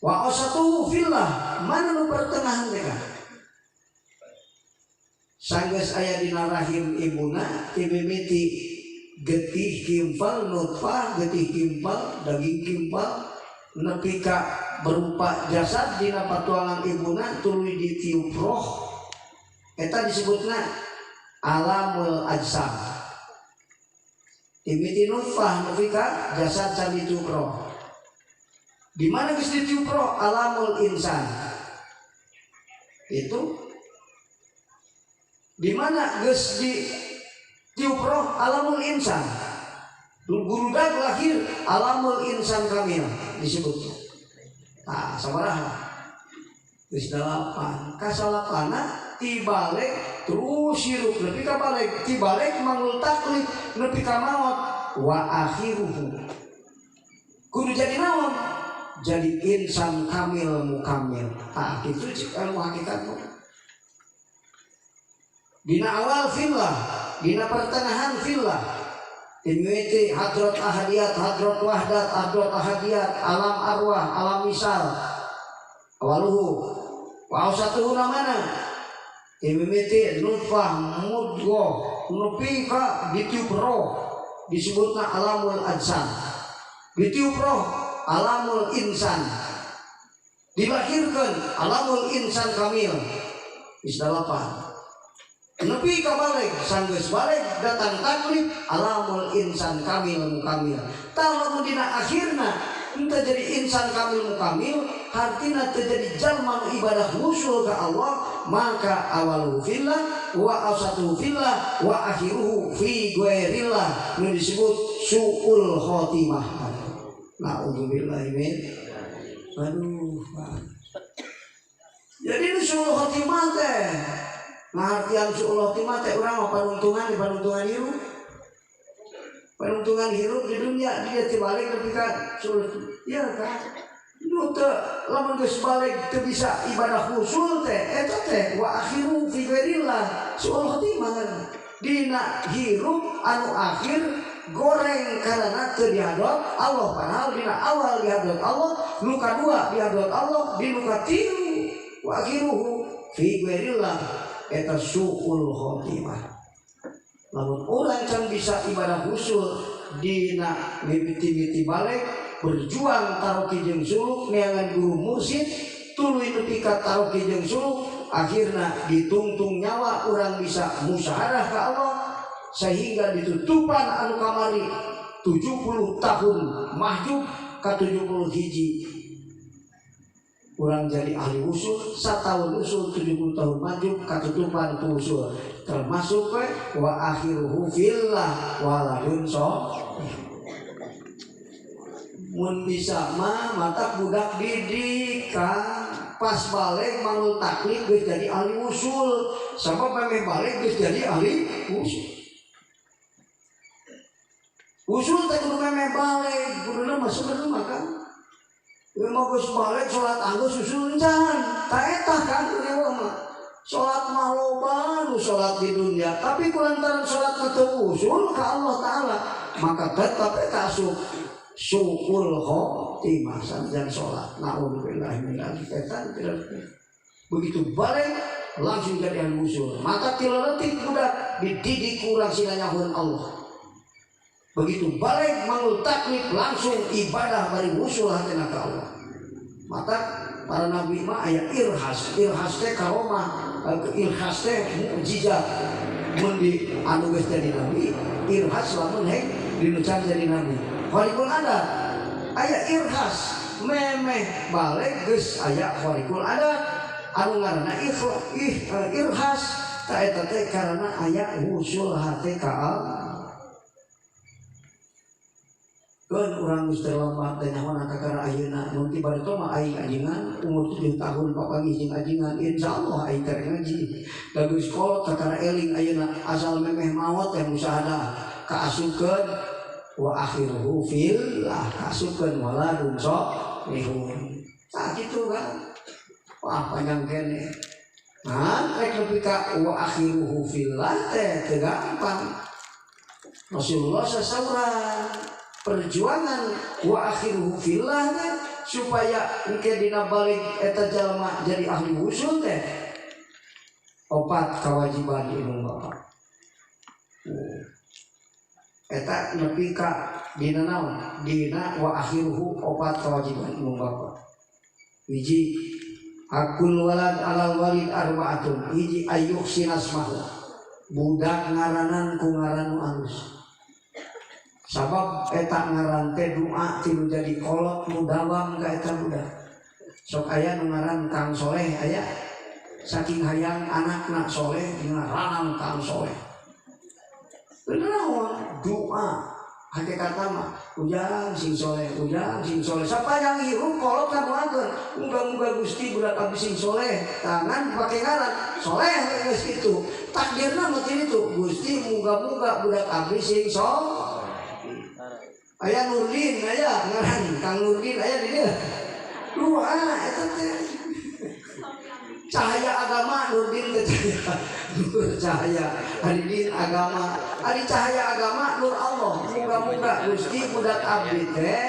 Wa awsatuhu fillah, mana nu pertengahan teh kan? Sanggeus aya dina rahim ibuna ti mimiti getih kimpal nutfah, getih kimpal daging kimpal nepi ka berupa jasad dina patuangan ibuna tuluy ditiup roh, eta disebutna alamul ajsam. Mimiti nutfah nepi ka jasad can ditiup roh. Di mana geus ditiup roh? Alamul insan. Itu di mana geus ditiup roh? Alamul insan. Gurudak lahir alamul insan kamil disebutnya. Tah sabaraha? Geus 8. Kasalapana ti balik terus hirup nepi ka balik, ti balik manggul taklif nepi ka maot, wa akhiruhu. Kudu jadi naon? Jadi insan kamil mukamil. Tah kitu cik anu hakikat mah. Dina awal fillah, dina pertengahan fillah. Timiti hadrat ahadiyat, hadrat wahdat, hadrat ahadiyat, alam arwah, alam misal. Awaluhu wa awsatuhu mana? Timiti nutfah mudghah nepi ka ditiup roh disebutna alamul ajsam. Ditiup roh alamul insan. Dilahirkan alamul insan kamil. Geus 8. Nepi ka balik, sanggeus balik datang taklif alamul insan kamil mukamil. Tah lamun dina akhirna henteu jadi insan kamil mukamil, hartina teu jadi jalma nu ibadah wusul ka Allah, maka awaluhu fillah wa awsatuhu fillah wa akhiruhu fi ghairillah, nu disebut suul khotimah. Nauzubillahi min. Aduh, Pak. Jadi nu suul khotimah teh ngahartian suul khotimah teh urang mah panuntungan di panuntungan hirup. Panuntungan hirup di dunia dia teu balik nepi ka suul. Ya kan? Nu teu lamun geus balik teu bisa ibadah usul teh eta teh wa akhiru fi ghairillah, suul khotimah. Dina hirup anu akhir goreng karena teu dihadap Allah, padahal dina awal dihadap Allah, nu kadua dihadap Allah, di nu katilu wa akhiruhu fi ghairillah, eta suul khotimah. Lamun urang can bisa ibadah usul dina mimiti-miti balik berjuang taroki jeung suluk neangan guru mursyid tuluy nepi ka taroki jeung suluk, akhirna ditungtung nyawa urang bisa musyaharah ka Allah sehingga ditutupan anu kamari 70 tahun mahjub ka 70 hiji urang jadi ahli usul, satahun usul 70 tahun mahjub katutupan ku usul, termasuk we wa akhiruhu fillah waladun so. Mun bisa mah matak budak didik kan pas balik manggul taklif geus jadi ahli usul, sabab memeh balik geus jadi ahli usul. Usul teh kudu memeh balik, kuduna mah sebenarnya mah kan. Ieu mah geus balik salat anggeus usul encan, ta eta kan kudu mah. Salat mah loba nu salat di dunia, tapi kulantaran salat mah teu usul ka Allah Taala, maka tetap eta asup suul khotimah sanajan salat. Naudzubillah min dzalik. Eta begitu balik langsung jadi ahli usul. Maka tileletik budak dididik kurang sina nyahuan Allah. Begitu balik manggul taklif langsung ibadah bari usul hatina ka Allah. Maka para nabi mah aya irhas, irhas teh karomah, irhas teh mukjizat. Mun di anu geus jadi nabi, irhas lamun hek dinu can jadi nabi. Khariqul adat aya irhas, memeh balik geus aya khariqul adat anu ngaranna irhas ta eta teh karena aya usul hate ka Allah. Keun urang geus terlambat teh nyaho kakara ayeuna mun ti bareto mah aing ajingan umur 7 tahun papanggih jeung ajingan insyaallah aing teh ngaji. Da geus kolot kakara eling ayeuna asal memeh maot teh musahadah kaasupkeun wa akhiruhu fillah kaasupkeun waladun solihun. Tah kitu kan. Wah panjang keneh. Nah, rek nepi ka wa akhiruhu fillah teh teu gampang. Rasulullah sasauran perjuangan wa akhiruhu fillah teh supaya engke dina balik eta jalma jadi ahli usul teh opat kewajiban indung bapa. Eta nepi ka dina naon? Dina wa akhiruhu opat kewajiban indung bapa. Hiji hakul walad alal walid arbaatun. Hiji ayyuk sinasmahu. Budak ngaranan ku ngaran nu alus. Sabab eta ngaran teh doa ti nu jadi kolot nu dawam ka eta budak. Sok aya nu ngaran Kang Soleh aya. Saking hayang anakna soleh ngaranan Kang Soleh. Naon doa hakikatna mah ujang sing soleh, ujang sing soleh. Sapanjang hirup kolot kan doakeun, muga-muga Gusti budak abdi sing soleh. Tangan pake ngaran soleh geus kitu. Takdirna mah kitu, Gusti muga-muga budak abdi sing soleh. Aya Nurdin aya ngaran Kang Nurdin aya di dieu. Doa eta teh cahaya agama Nurdin teh cahaya nur cahaya ari din agama ari cahaya agama nur Allah. Muga-muga Gusti budak abdi teh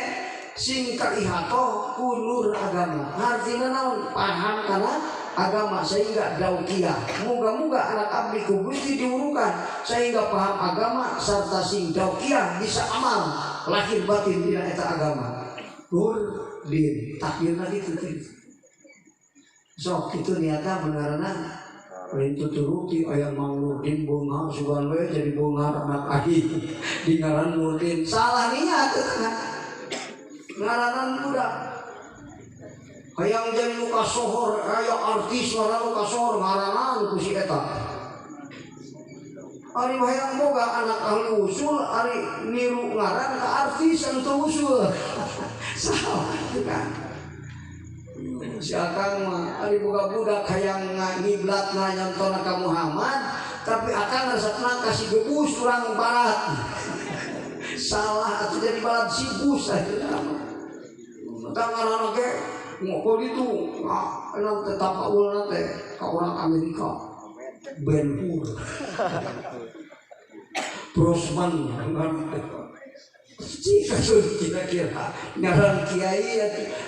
sing kaihatoh ku nur agama. Artina naon? Paham kana agama sehingga daukiah. Muga-muga anak abdi ku Gusti diurukan sehingga paham agama serta sing daukiah bisa amal lahir batin dina eta agama. Nur din takdirna kitu teh. Sok kitu niatna beungarana lain tuturuti aya Mang Nurdin beunghar sugan we jadi beunghar anak aing di ngaran Nurdin salah niat eta ngaranan budak hayang jadi nu kasohor aya artis ngaran nu kasohor ngaranan ku si eta ari hayang boga anak ahli usul ari niru ngaran ka artis anu teu usul salah kan. Si akang mah ari boga budak hayang ngiblatna nyantona ka Muhammad tapi akang resepna ka si gebus urang barat salah atuh jadi balad si bus akhirna mah tah ngaranna ge ngoko ditu nah tetap kaulna teh ka urang Amerika Ben Hur Brosman jika kira-kira ngaran kiai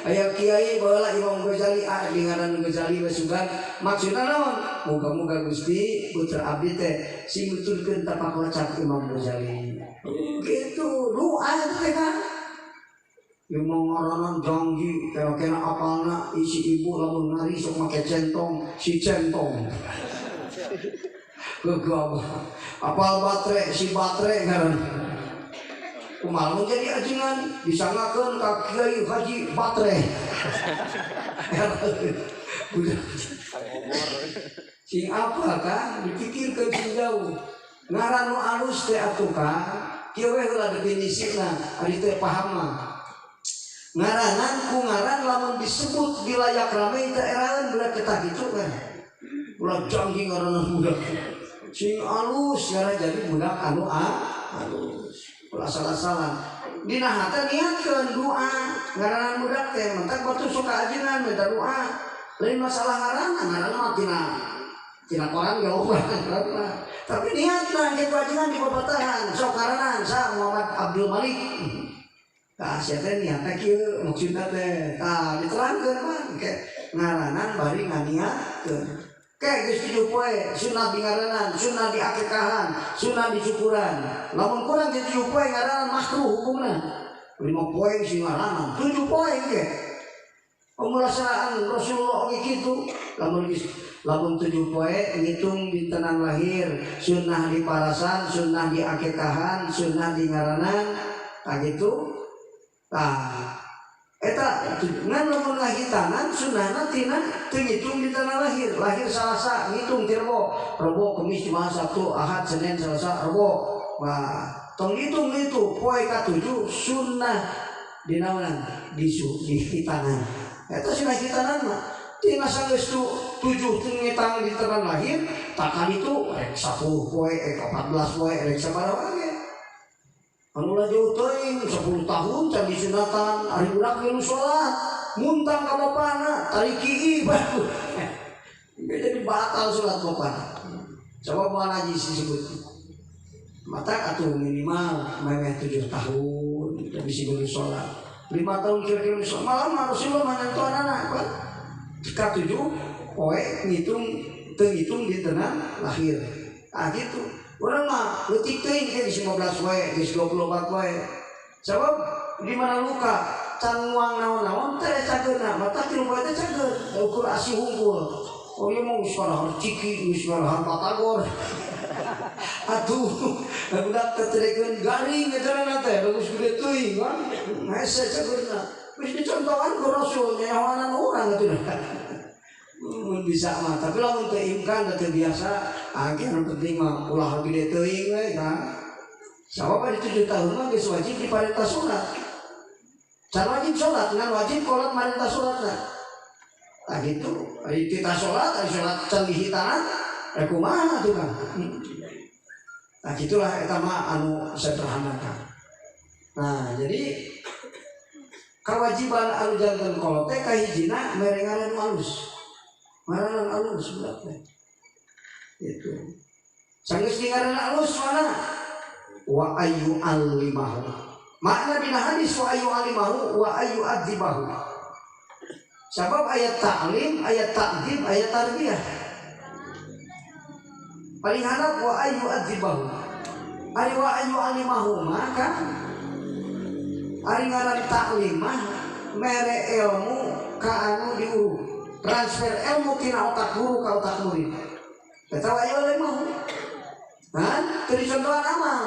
aya kiai baheula Imam Ghazali di ngaran Ghazali we sugan maksudna naon muga-muga Gusti putra abdi teh sing nuturkeun tapak lacak Imam Ghazali gitu doa teh kan Imam ngaranan janggi kena-kena apalna isi ibu lamun ngari sok make centong si centong gegabah apal batre si batre ngaran kumaha jadi ajengan disangakeun ka Kiai Haji Batre. Sing apa kan dipikirkeun sing jauh. Ngaran nu alus teh atuh kan kieu we heula definisina ari teh paham mah. Ngaranan ku ngaran lamun disebut di layak rame teh eraeun budak ketah kitu kan. Ulah canggih ngaranan budak. Sing alus ngaran jadi budak anu alus. Asal-asalan dina hate niatkeun doa ngaranan budak teh mentak batu suka ajengan minta doa lain masalah ngaranan ngaranna mah tina koran ge loba ngaranna tapi niatna ge ajengan di babatahan sok ngaranan sa Muhammad Abdul Malik tah sia teh niatna kieu maksudna teh tah diterangkeun mah ke ngaranan bari nganiatkeun. Kayak geus 7 poe sunah di ngaranan, sunah di akikahan, sunah di cukuran. Lamun kurang di 7 poe ngaranan makruh hukumna. 5 poe sing ngaranan, 7 poe ge. Pemulasaan Rasulullah oge kitu, lamun 7 poe ngitung dintenan lahir, sunah di parasan, sunah di akikahan, sunah di ngaranan, tah kitu. Tah eta ngan lamun ngahitanan sunahna tina teu ngitung di tanah lahir, lahir Salasa ngitung ti Rebo, Rebo Kemis Jumat Sabtu Ahad Senin Selasa Rebo. Wah, tong ngitung itu poe ka-7 sunnah dinaonan di hitanan. Eta sunnah hitanan mah tina sanggeus 7 teu ngitang di tanah lahir, takan itu rek 10 poe, rek 14 poe, rek sabaraha ge. Anu lah jauh teuing 10 tahun can disunatan ari budak geus salat muntang ka bapana tariki baru jadi batal salat bapana coba moal najis disebut mata atuh minimal memeh 7 tahun bisa geus salat. 5 tahun kira-kira malam Rasulullah menentuan anak kan ka-7 poe ngitung teu ngitung dintenan lahir. Ah gitu. Urang mah leutik teuing ke geus 15 wae, geus 24 wae. Sabab di mana luka can nguang naon-naon teh cageurna, mata 3 poe teh cager, ukur asih hungkul. Oh ieu mah geus karahar ciki, geus karahar batagor. Atuh, budak teh garing eta teh, bagus gede teuing kan. Hese cageurna. Geus dicontohan ku Rasul nyahoanan urang atuh. Mun bisa mah, tapi lamun teu imkan teu biasa, angke anu penting mah ulah gede teuing we kan. Sabab di 7 tahun mah geus wajib diparentah salat. Can wajib salat, ngan wajib kolot marentah salatna. Tah gitu, ari tita salat, ari salat can dihitanan, rek kumaha atuh kan. Nah gitulah eta mah anu sederhana kan. Nah, jadi kewajiban anu janten kolot teh kahijina mere ngaran alus. Ngaran alus budak teh. Itu. Sanggeus ngaran alus mana? Wa ayu allimahu. Makna dina hadis wa ayu allimahu wa ayu adzibahu. Sabab ayat ta'lim, ayat ta'dib, ayat tarbiyah. Paling harap wa ayu adzibahu. Ari wa ayu allimahu maka ari ngaran ta'lim mah mere ilmu ka anu diuru. Transfer ilmu tina otak guru ka otak murid. Eta wa ayu allimahu. Nah, teu dicontohan amal.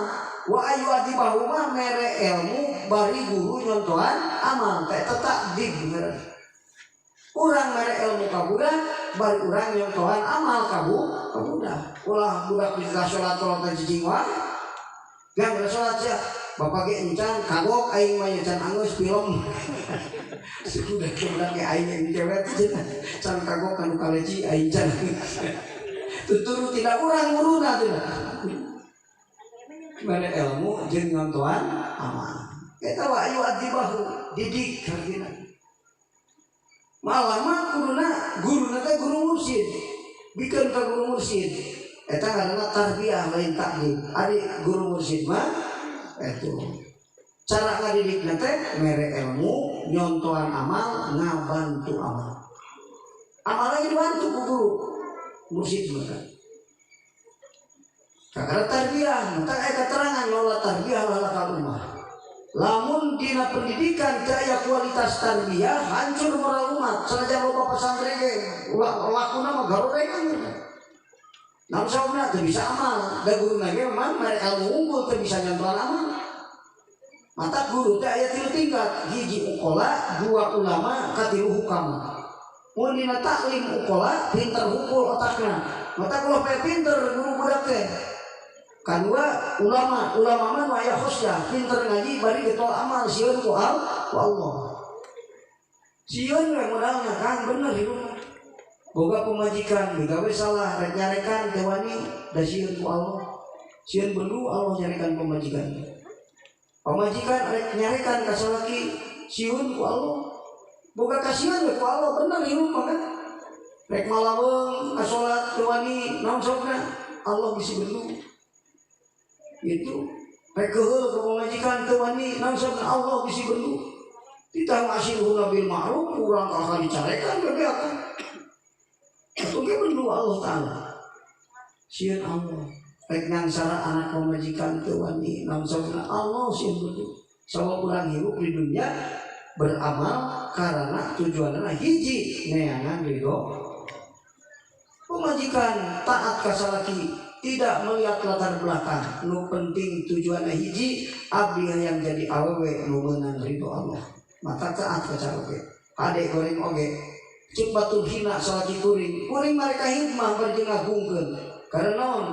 Wa ayu adibahu mah mere ilmu bari guru nyontohan amal. Teh eta takdib ngaran. Urang mere ilmu ka budak, bari urang nyontohan amal ka budak. Ulah budak bisa salat salat cicing wae. Yang salat sia, bapak ge encan kagok aing mah can anggeus film. Sudah budak ge aing yang cewek can kagok kanu kaleci aing can. Tuturu tidak urang guruna teh. Mere ilmu jeung nyontohan amal. Eta wa ayu adibahu didik hartina. Malah mah guruna guruna teh guru mursyid. Bikeun ka guru mursyid. Eta ngaranna tarbiyah lain taklim. Ari guru mursyid mah eta cara ngadidikna teh mere ilmu, nyontohan amal, ngabantu amal. Amalna dibantu ku guru mursyid mah. Kakara tarbiyah, maka aya keterangan lola tarbiyah lalakal ummah. Lamun dina pendidikan teu aya kualitas tarbiyah, hancur moral umat. Sanajan loba pesantren ge lakuna mah garorengan. Namun sababna teu bisa amal, da guruna ge memang mere ilmu unggul teu bisa nyontohan amal. Mata guru teh aya 3 tingkat, hiji ukola, 2 ulama, katilu hukama. Mun dina taklim ukola, pinter hukul otakna. Mata ulah pe pinter guru budak teh. Kadua ulama, ulama mah nu aya khusyah, pinter ngaji bari getol amal sieun ku Allah. Sieun we modalna Kang bener hirup. Boga pemajikan digawe salah rek nyarekan teu wani da sieun ku Allah. Sieun bendu Allah nyarekan pemajikan. Pemajikan rek nyarekan ka salaki sieun ku Allah. Boga kasihan we ku Allah bener hirup mah kan. Rek malaweung ka salat teu wani naon sababna Allah bisi bendu. Itu rek keheul ka pamajikan teu wani naon sababna Allah bisi bendu. Ditang asiruna bil ma'ruf urang kakak dicarekan bebeakan. Atuh ge bendu Allah taala. Sieun Allah rek ngangsara anak pamajikan teu wani naon sababna Allah sieun bendu. Sabab urang hirup di dunia beramal karena tujuanna hiji neangan ridho. Pemajikan taat ka salaki tidak melihat latar belakang, nu penting tujuanna hiji abdi hayang jadi awewe nu meunang ridho Allah. Maka taat ka caroge. Ade goreng oge cek batur hina salaki kuring, kuring mereka hikmah bari jeung ngagungkeun. Karena naon?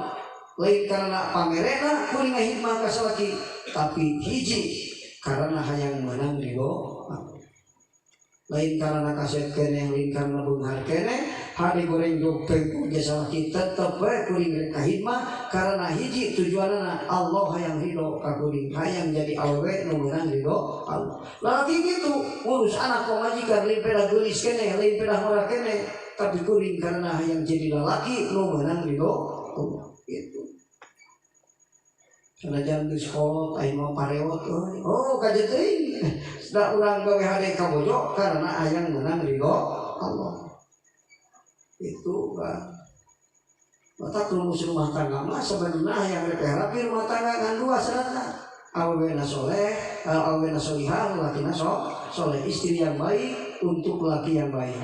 Lain karena pamerena kuring ngahikmah ka salaki, tapi hiji karena hayang meunang ridho Allah. Lain karena kaset keneh, lain karena beunghar keneh, hade goreng jog tengku jasa salaki tetep we kuring rek kahidmah karena hiji tujuanna Allah hayang ridho ka kuring, hayang jadi awewe nu meunang ridho Allah. Lalaki kitu ngurus anak pamajikan lain pedah geulis keneh, lain pedah ngora keneh, tapi kuring karena hayang jadi lalaki nu meunang ridho Allah. Gitu. Sanajan geus kolot aing mah parewot euy. Oh kaje teuing. Da urang gawe hade ka bojo karena hayang menang ridho Allah. Itu kan. Mata rumus rumah tangga mah sebenarnya hayang rek rapi rumah tangga ngan dua syaratna. Awena soleh, awena solihah, lakina soleh, istri yang baik untuk laki yang baik.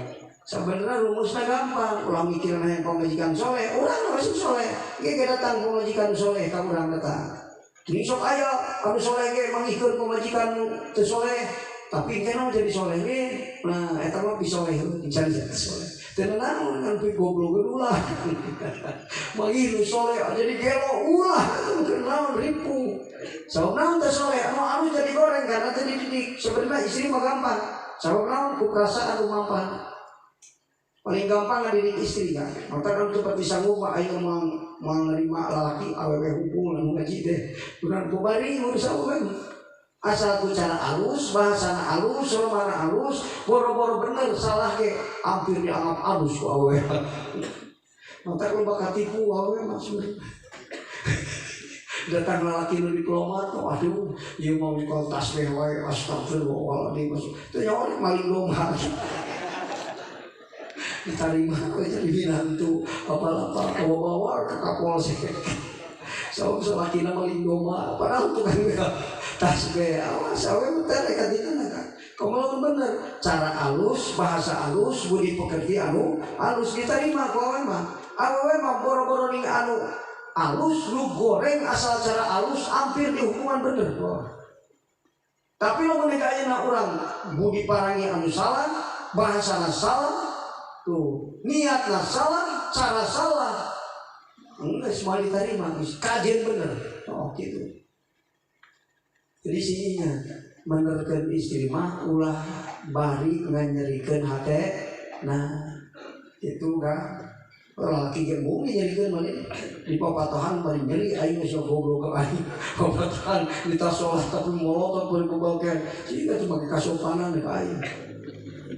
Sebenarnya rumusnya gampang, ulah mikirna yang pamajikan soleh, urang harus soleh. Ge datang pamajikan soleh ka urang datang. Ini sok aya anu soleh ge mangikeun pamajikan teu soleh, tapi engke jadi soleh ge. Nah, eta mah pisoleh can jadi soleh. Teu naon ngan pi goblok ulah. Manggih nu soleh jadi gelo ulah, teu naon ripuh. Sabab naon teh soleh anu anu jadi goreng karena teu dididik. Sebenarnya istri mah gampang. Sabab naon ku perasaan anu mampan. Paling gampang ngadidik istri kan. Maka kan tempat disanggup mah ayo mau nerima lalaki awewe hukum anu ngaji teh. Urang bubari urus awewe. Asal ku cara alus, bahasana alus, romana alus, boro-boro bener salah ke hampir dianggap alus ku awewe. Maka lu bakal tipu awewe maksudnya. Datang lalaki nu diplomat, aduh, ieu mau dikol tasbih wae, astagfirullahaladzim. Teu nyawa maling domba. Diterima jadi minantu apa-apa bawa-bawa ke Kapolsek. Sabab salakina maling domba, padahal tukang tasbih awas awe teh rek katina kan. Komo bener, cara alus, bahasa alus, budi pekerti anu alus diterima ku awe mah. Awewe mah boro-boro ning anu alus lu goreng asal cara alus hampir dihukuman bener. Tapi lamun mereka ayeuna urang budi parangi anu salah, bahasana salah, tuh niatna salah, cara salah, enggak semua diterima, kajian bener. Oh gitu. Jadi sininya menerkeun istri mah ulah bari nganyerikeun hate. Nah itu kan laki ge mung nyerikeun mah di papatohan bari nyeri aing geus goblok ka aing. Papatohan di tas sholat tapi molotot bari bobokeun. Sehingga cuma kasopanan ka aing.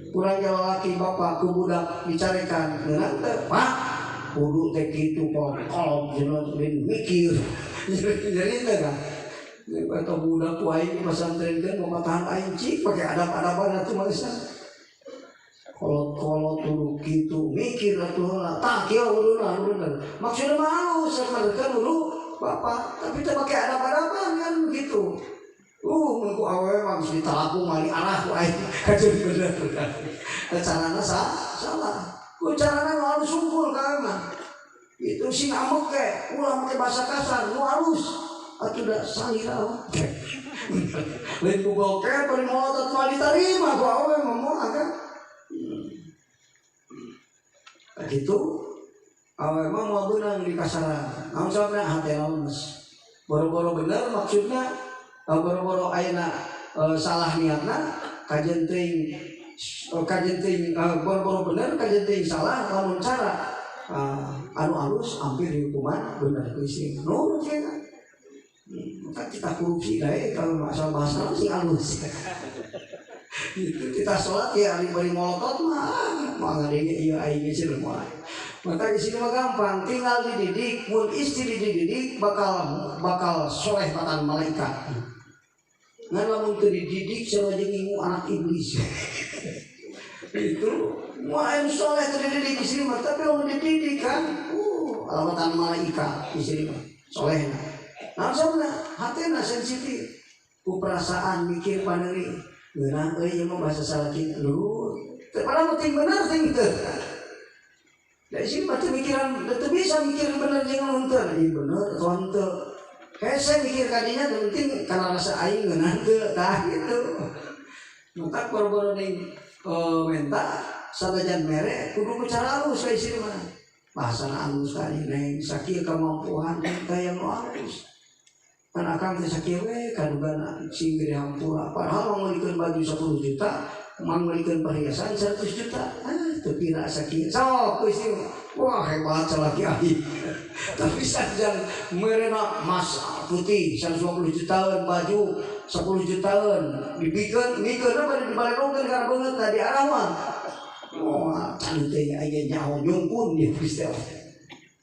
Kurang ke laki bapak ku budak dicarekan ngeunang teh Pak kudu teh kitu kolom cenah mikir. Nyeri teh kan. Atau budak ku aing di pesantren kan papatahan aing cik pakai adab-adaban atuh mah kolot-kolot dulu gitu mikir atuh heula tah kieu kuduna bener maksudna mah halus samarkeun dulu bapak tapi teu make adab-adaban kan gitu. Mun ku awewe mah geus ditalaku mali arah ku aing kajeun bener. Carana salah. Ku carana nu halus sungkul ka mah. Itu sing amuk ke ulah make bahasa kasar nu halus atuh da salira. Lain ku goker bari molotot mah diterima ku awewe mah moal kan. Gitu awewe mah moal beunang di kasaran. Naon sababna hatena lemes. Boro-boro bener maksudna boro-boro ayeuna salah niatna kajen teuing boro-boro bener kajen teuing salah lamun cara anu alus hampir dihukuman bener ku istri. Nu cenah. Maka kita korupsi dae kalau asal bahasa sing alus. Itu kita sholat ya ari bari molotot mah mah ngadenge ieu aing geus moal. Maka di sini mah gampang, tinggal dididik, mun istri dididik bakal soleh matan malaikat. Ngan lamun teu dididik sarua jeung ngingu anak iblis. Itu moal soleh teu dididik istri mah, tapi lamun dididik kan alamatan malaikat istri mah solehna. Naon sababna? Hatena sensitif ku perasaan mikir paneuri. Ngeunah euy ieu mah bahasa salaki lu. Teu padahal penting bener teh teu. Dari sini mah teu mikiran teu bisa mikir bener jeung henteu. Ieu bener atau henteu. Hese mikir kadinya teu penting kana rasa aing ngeunah teu tah gitu. Maka boro-boro ning menta sanajan mere kudu ku cara alus ka istri mah. Bahasana alus ka neng sakieu kamampuan teh yang nu alus. Kan akang teh sakieu we kadugana sing gede hampura padahal mangeulikeun baju 10 juta mangeulikeun perhiasan 100 juta teu pira sakieu sok ku istri wah hebat salaki aing. Tapi sanajan merena mas putih 120 jutaan baju 10 jutaan dibikeun mikeun bari dibalerokeun kana beungeut tadi arah mah wah can teh aya nyaho nyungkun di Gusti Allah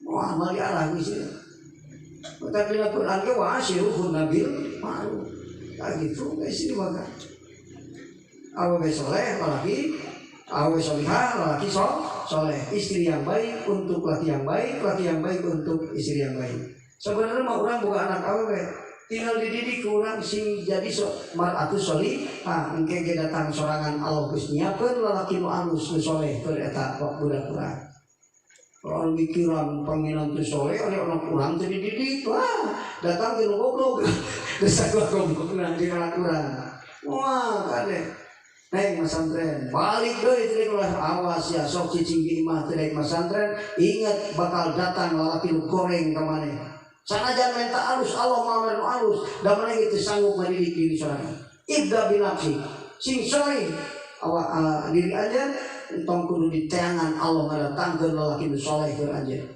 wah mah diarah Gusti. Tapi dina Quran ge wa asyiruhun nabil ma'ruf. Tah gitu geus di maka. Awewe soleh lalaki, awewe solihah lalaki soleh. Istri yang baik untuk laki yang baik, laki yang baik untuk istri yang baik. Sebenarnya mah urang boga anak awewe, tinggal dididik urang sing jadi mar'atu solihah, engke ge datang sorangan Allah geus nyiapkeun lalaki nu alus nu soleh keur eta budak urang. Kalau mikiran panginan teu soleh, ada anak urang teu dididik, wah datang ke nu goblok, geus goblok jeung anak urang. Wah kade. Neng masantren, balik deui teh ulah awas ya sok cicing di imah teh masantren, ingat bakal datang lalaki nu goreng ka maneh. Sanajan menta alus Allah mah nu alus, da maneh teu sanggup ngadidik diri sorangan. Ibda binafsi, sing soleh awak diri anjeun entong kudu diteangan Allah ngadatangkeun lalaki nu soleh keur anjeun.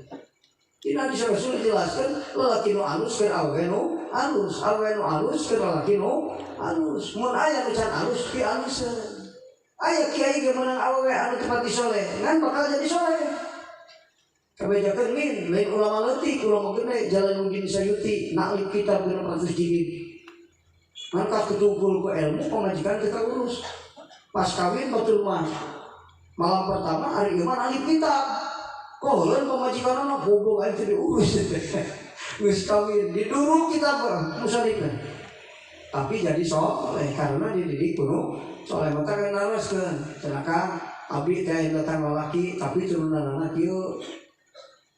Dina hadis Rasul dijelaskeun lalaki nu alus keur awewe nu alus, awewe nu alus keur lalaki nu alus. Mun aya nu can alus pi aluseun. Aya kiai ge meunang awewe anu teu pati soleh, ngan bakal jadi soleh. Kabejakeun min lain ulama leutik, ulama gede Jalaluddin Sayuti naklib kitab 600 jilid. Mangka ketungkul ku ilmu pamajikan kita urus. Pas kawin batur mah malam pertama hari ieu mah naklib kitab. Koheun pamajikanna goblok aing teu diurus. Geus kawin diduruk kitab musannifna. Tapi jadi soleh karena dididik kuno soleh mata kan naroskeun. Cenah Kang abdi teh datang lalaki tapi turunanana kieu.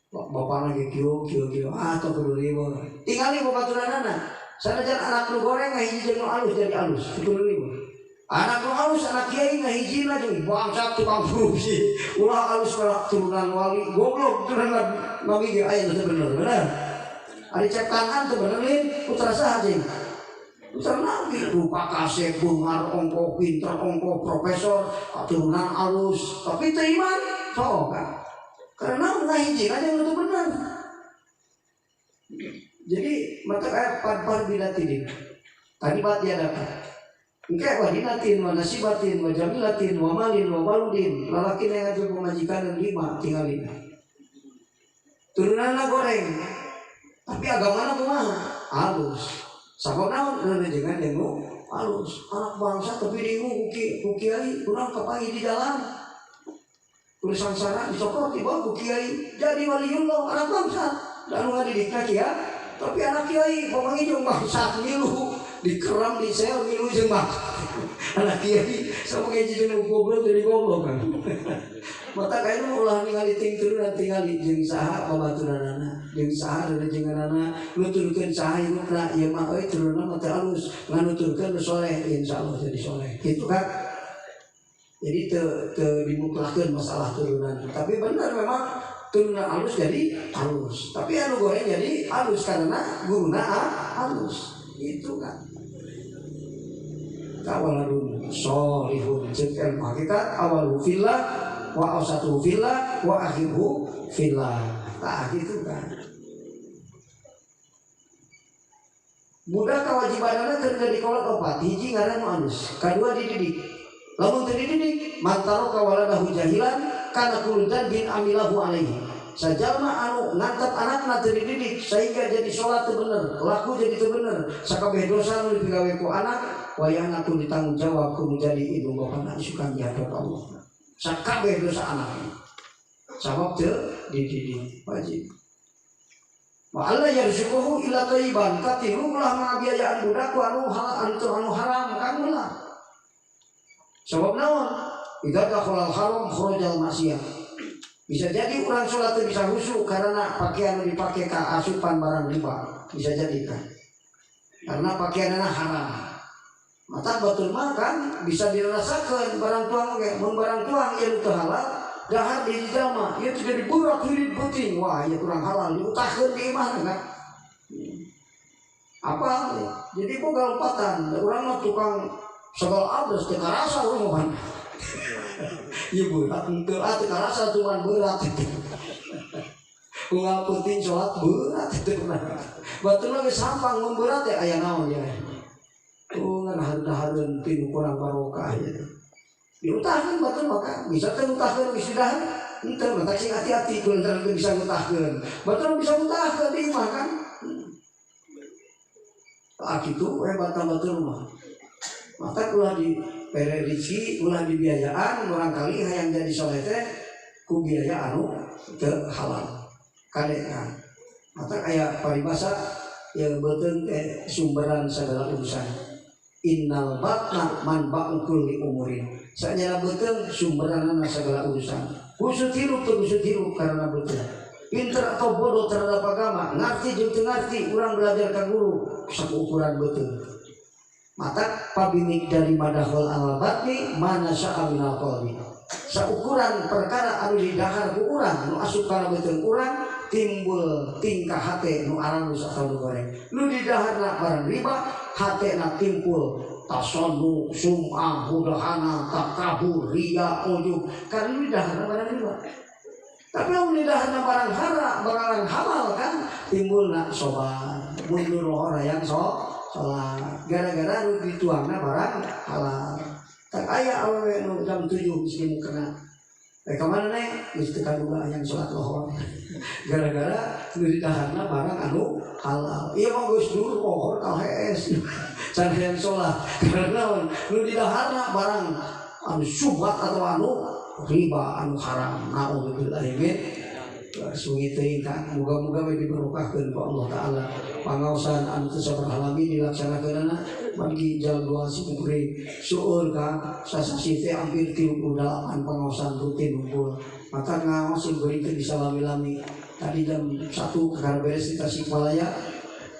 Bapana ge kieu kieu kieu ah teu kudu riweuh. Tingali babaturanana. Sanajan anak nu goreng ngahiji jeung nu alus jadi alus, teu kudu riweuh. Anak nu alus anak kiai ngahijina jeung bangsat tukang korupsi. Ulah alus ka turunan wali, goblok turunan nabi ge aya teu bener, bener. Ari cep kanan teu bener lin, putra saha jeung? Putra nabi rupa kasep beunghar ongkoh pinter ongkoh profesor turunan alus, tapi teu iman sok kan. Karena ngahijina jeung teu bener. Jadi mata kayak par-par bila tidin. Tadi bat dia dapat. Engke wadinatin wa nasibatin wa jamilatin wa malin wa waludin. Lalaki yang ngatur pemajikan dan lima tinggalin. Turunanna goreng. Tapi agamana kumaha? Halus. Sabab naon rerejengan jeung halus. Anak bangsa tapi diingu ku kiai, kurang kapanggih di jalan. Kudu sangsara dicokot dibawa ku kiai jadi waliullah anak bangsa. Dan nu ngadidikna kiai, tapi anak kiai pamanggih jeung bangsa ngilu dikeram di sel ngilu jeung bangsa. Anak kiai sama ngaji jeung goblok jadi goblok kan. Mata kayak ulah ningali ting turunan tingali jeung saha babaturanana, jeung saha rerejenganana, nuturkeun saha hirupna ieu mah euy turunna mah teu alus, nganuturkeun nu soleh insyaallah jadi soleh. Kitu kan. Jadi teu dimutlakkeun masalah turunan. Tapi benar memang turunan halus jadi halus. Tapi anu goreng jadi halus karena guruna halus. Itu kan. Kawaladun solihun ceuk ilmu hakikat awalu fillah wa awsatuhu fillah wa akhiruhu fillah. Tah gitu kan. Budak kewajibanana keur dikolot opat, hiji ngaran nu alus, kadua dididik. Lamun teu dididik, mantaro kawaladahu jahilan kana kuludan bin amilahu alaihi. Sajalma anu ngantep anakna teu dididik sehingga jadi salat teu bener, laku jadi teu bener, sakabeh dosa nu dipigawe ku anak, wayahna kudu ditanggung jawab kudu jadi indung bapana isukan di hadap Allah. Sakabeh dosa anak. Sabab teu dididik wajib. Wa alla yarzuquhu illa thayyiban, katilu ulah ngabiayaan budak ku anu halal anu haram kan ulah. Sebab naon? Idza dakhalal haram kharajal maksiat. Bisa jadi orang sholat itu bisa khusyuk karena pakaian yang dipakai ke asupan barang riba. Bisa jadi kan? Karena pakaiannya haram. Mata batur makan bisa dirasakan barang tuang oge. Mun barang tuang ieu teu halal, dahar di jalma, ieu teh jadi burak hirit beuting. Wah, ieu kurang halal diutahkeun di imah kan? Apa? Jadi boga lompatan. Urang mah tukang segala abres teu karasa urang mah. Ieu berat henteu ah teu karasa cuman berat. Unggal penting salat berat teu pernah. Batur mah geus sampang mun berat ya aya naon ya. Oh ngarahareun tinu kurang barokah ya. Diutahkeun batur mah bisa teu ngutahkeun geus dahar henteu mah sing hati-hati kulantaran teu bisa ngutahkeun. Batur bisa ngutahkeun di imah kan. Tah kitu hebat batur mah. Maka ulah di Bere rezeki ulah dibiayaan murangkali hayang jadi soleh teh ku biaya anu teu halal. Kade kan. Mata aya paribasa yang beuteung teh sumberan segala urusan. Innal batna manba'u kulli umurin. Sanyana beuteung sumberanana segala urusan. Kusut hirup teu kusut hirup karena beuteung. Pinter atau bodoh terhadap agama, ngarti jeung teu ngarti, urang belajar ka guru sakukuran beuteung. Mata pabimik dari madahol al batni mana sya'a minal qalbi. Saukuran perkara anu didahar ku urang, nu asup kana beuteung urang, timbul tingkah hate nu aralus atau nu goreng. Nu didaharna barang riba, hatena timbul tasonnu, sum'ah, hudahana, takabur, riya, ujub. Karena nu didaharna barang riba. Tapi lamun didaharna barang haram, barang halal kan timbulna sobar, mundur lohor hayang salat. Gara-gara nu dituangna barang halal. Tak aya awewe nu jam 7 geus kena. Ka mana neng? Geus teu kaduga hayang salat lohor. Gara-gara nu didaharna barang anu halal. Ieu mah geus dur lohor kahees. Can hayang salat. Karena nu didaharna barang anu syubhat atau anu riba anu haram. Naudzubillah min sungi teuing ka muga-muga we diberkahkeun ku Allah taala. Pangaosan anu teu sabaraha lami dilaksanakeunana bagi jalan simkuring seueur ka sasasi teh hampir 38 pangaosan rutin unggul. Maka ngaos simkuring teh bisa lami-lami. Tadi jam 1 kakara beres di Tasikmalaya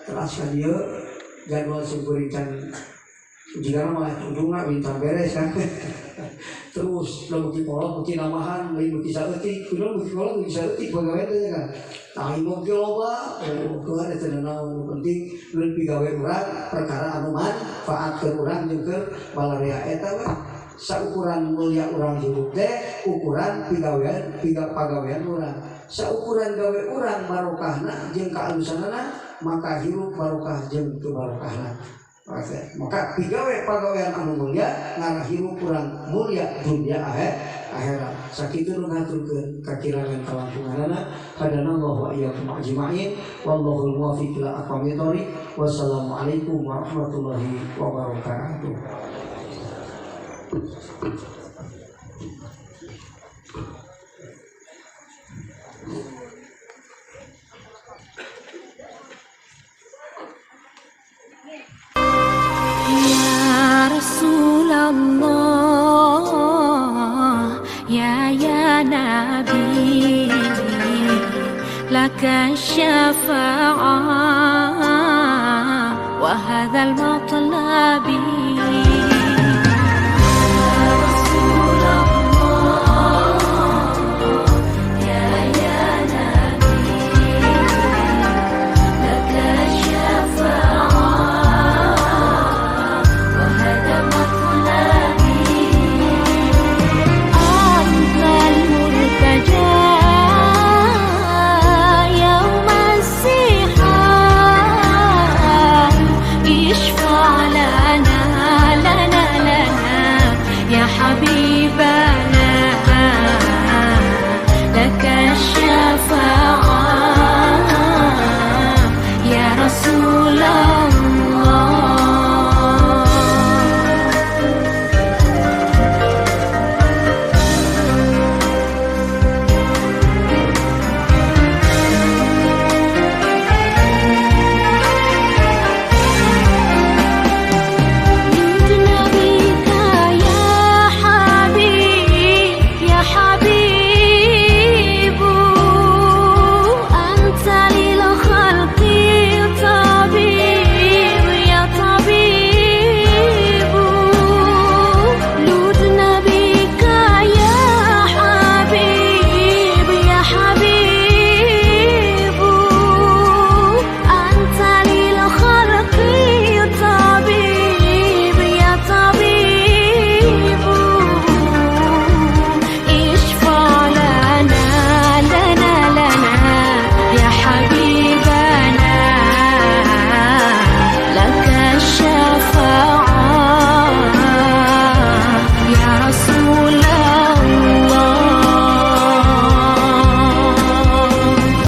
teras ka dieu jadwal simkuring can jigana malah ujungna bintang beres kan. Terus lo beuki kolot beuki namahan lain beuki saeutik kudu beuki kolot beuki saeutik pagawe teh kan. Tah imong ge loba keur eta naon penting leuwih pigawe urang perkara anu manfaat keur urang jeung keur balarea eta we. Saukuran mulia urang hirup teh ukuran pigawean pagawean urang. Saukuran gawe urang barokahna jeung kaalusanana maka hirup barokah jeung teu barokahna. Maka pigawe pagawean anu mulia ngarah hirup urang mulia dunia akhirat. Sakitu nu ngaturkeun kakirangan kalangkunganana. Hadanallahu wa iyyakum ajmain wallahul muwaffiq ila aqwamit thoriq. Wassalamualaikum warahmatullahi wabarakatuh. Rasulullah ya ya Nabi laka syafa'ah wa hadzal matlabi.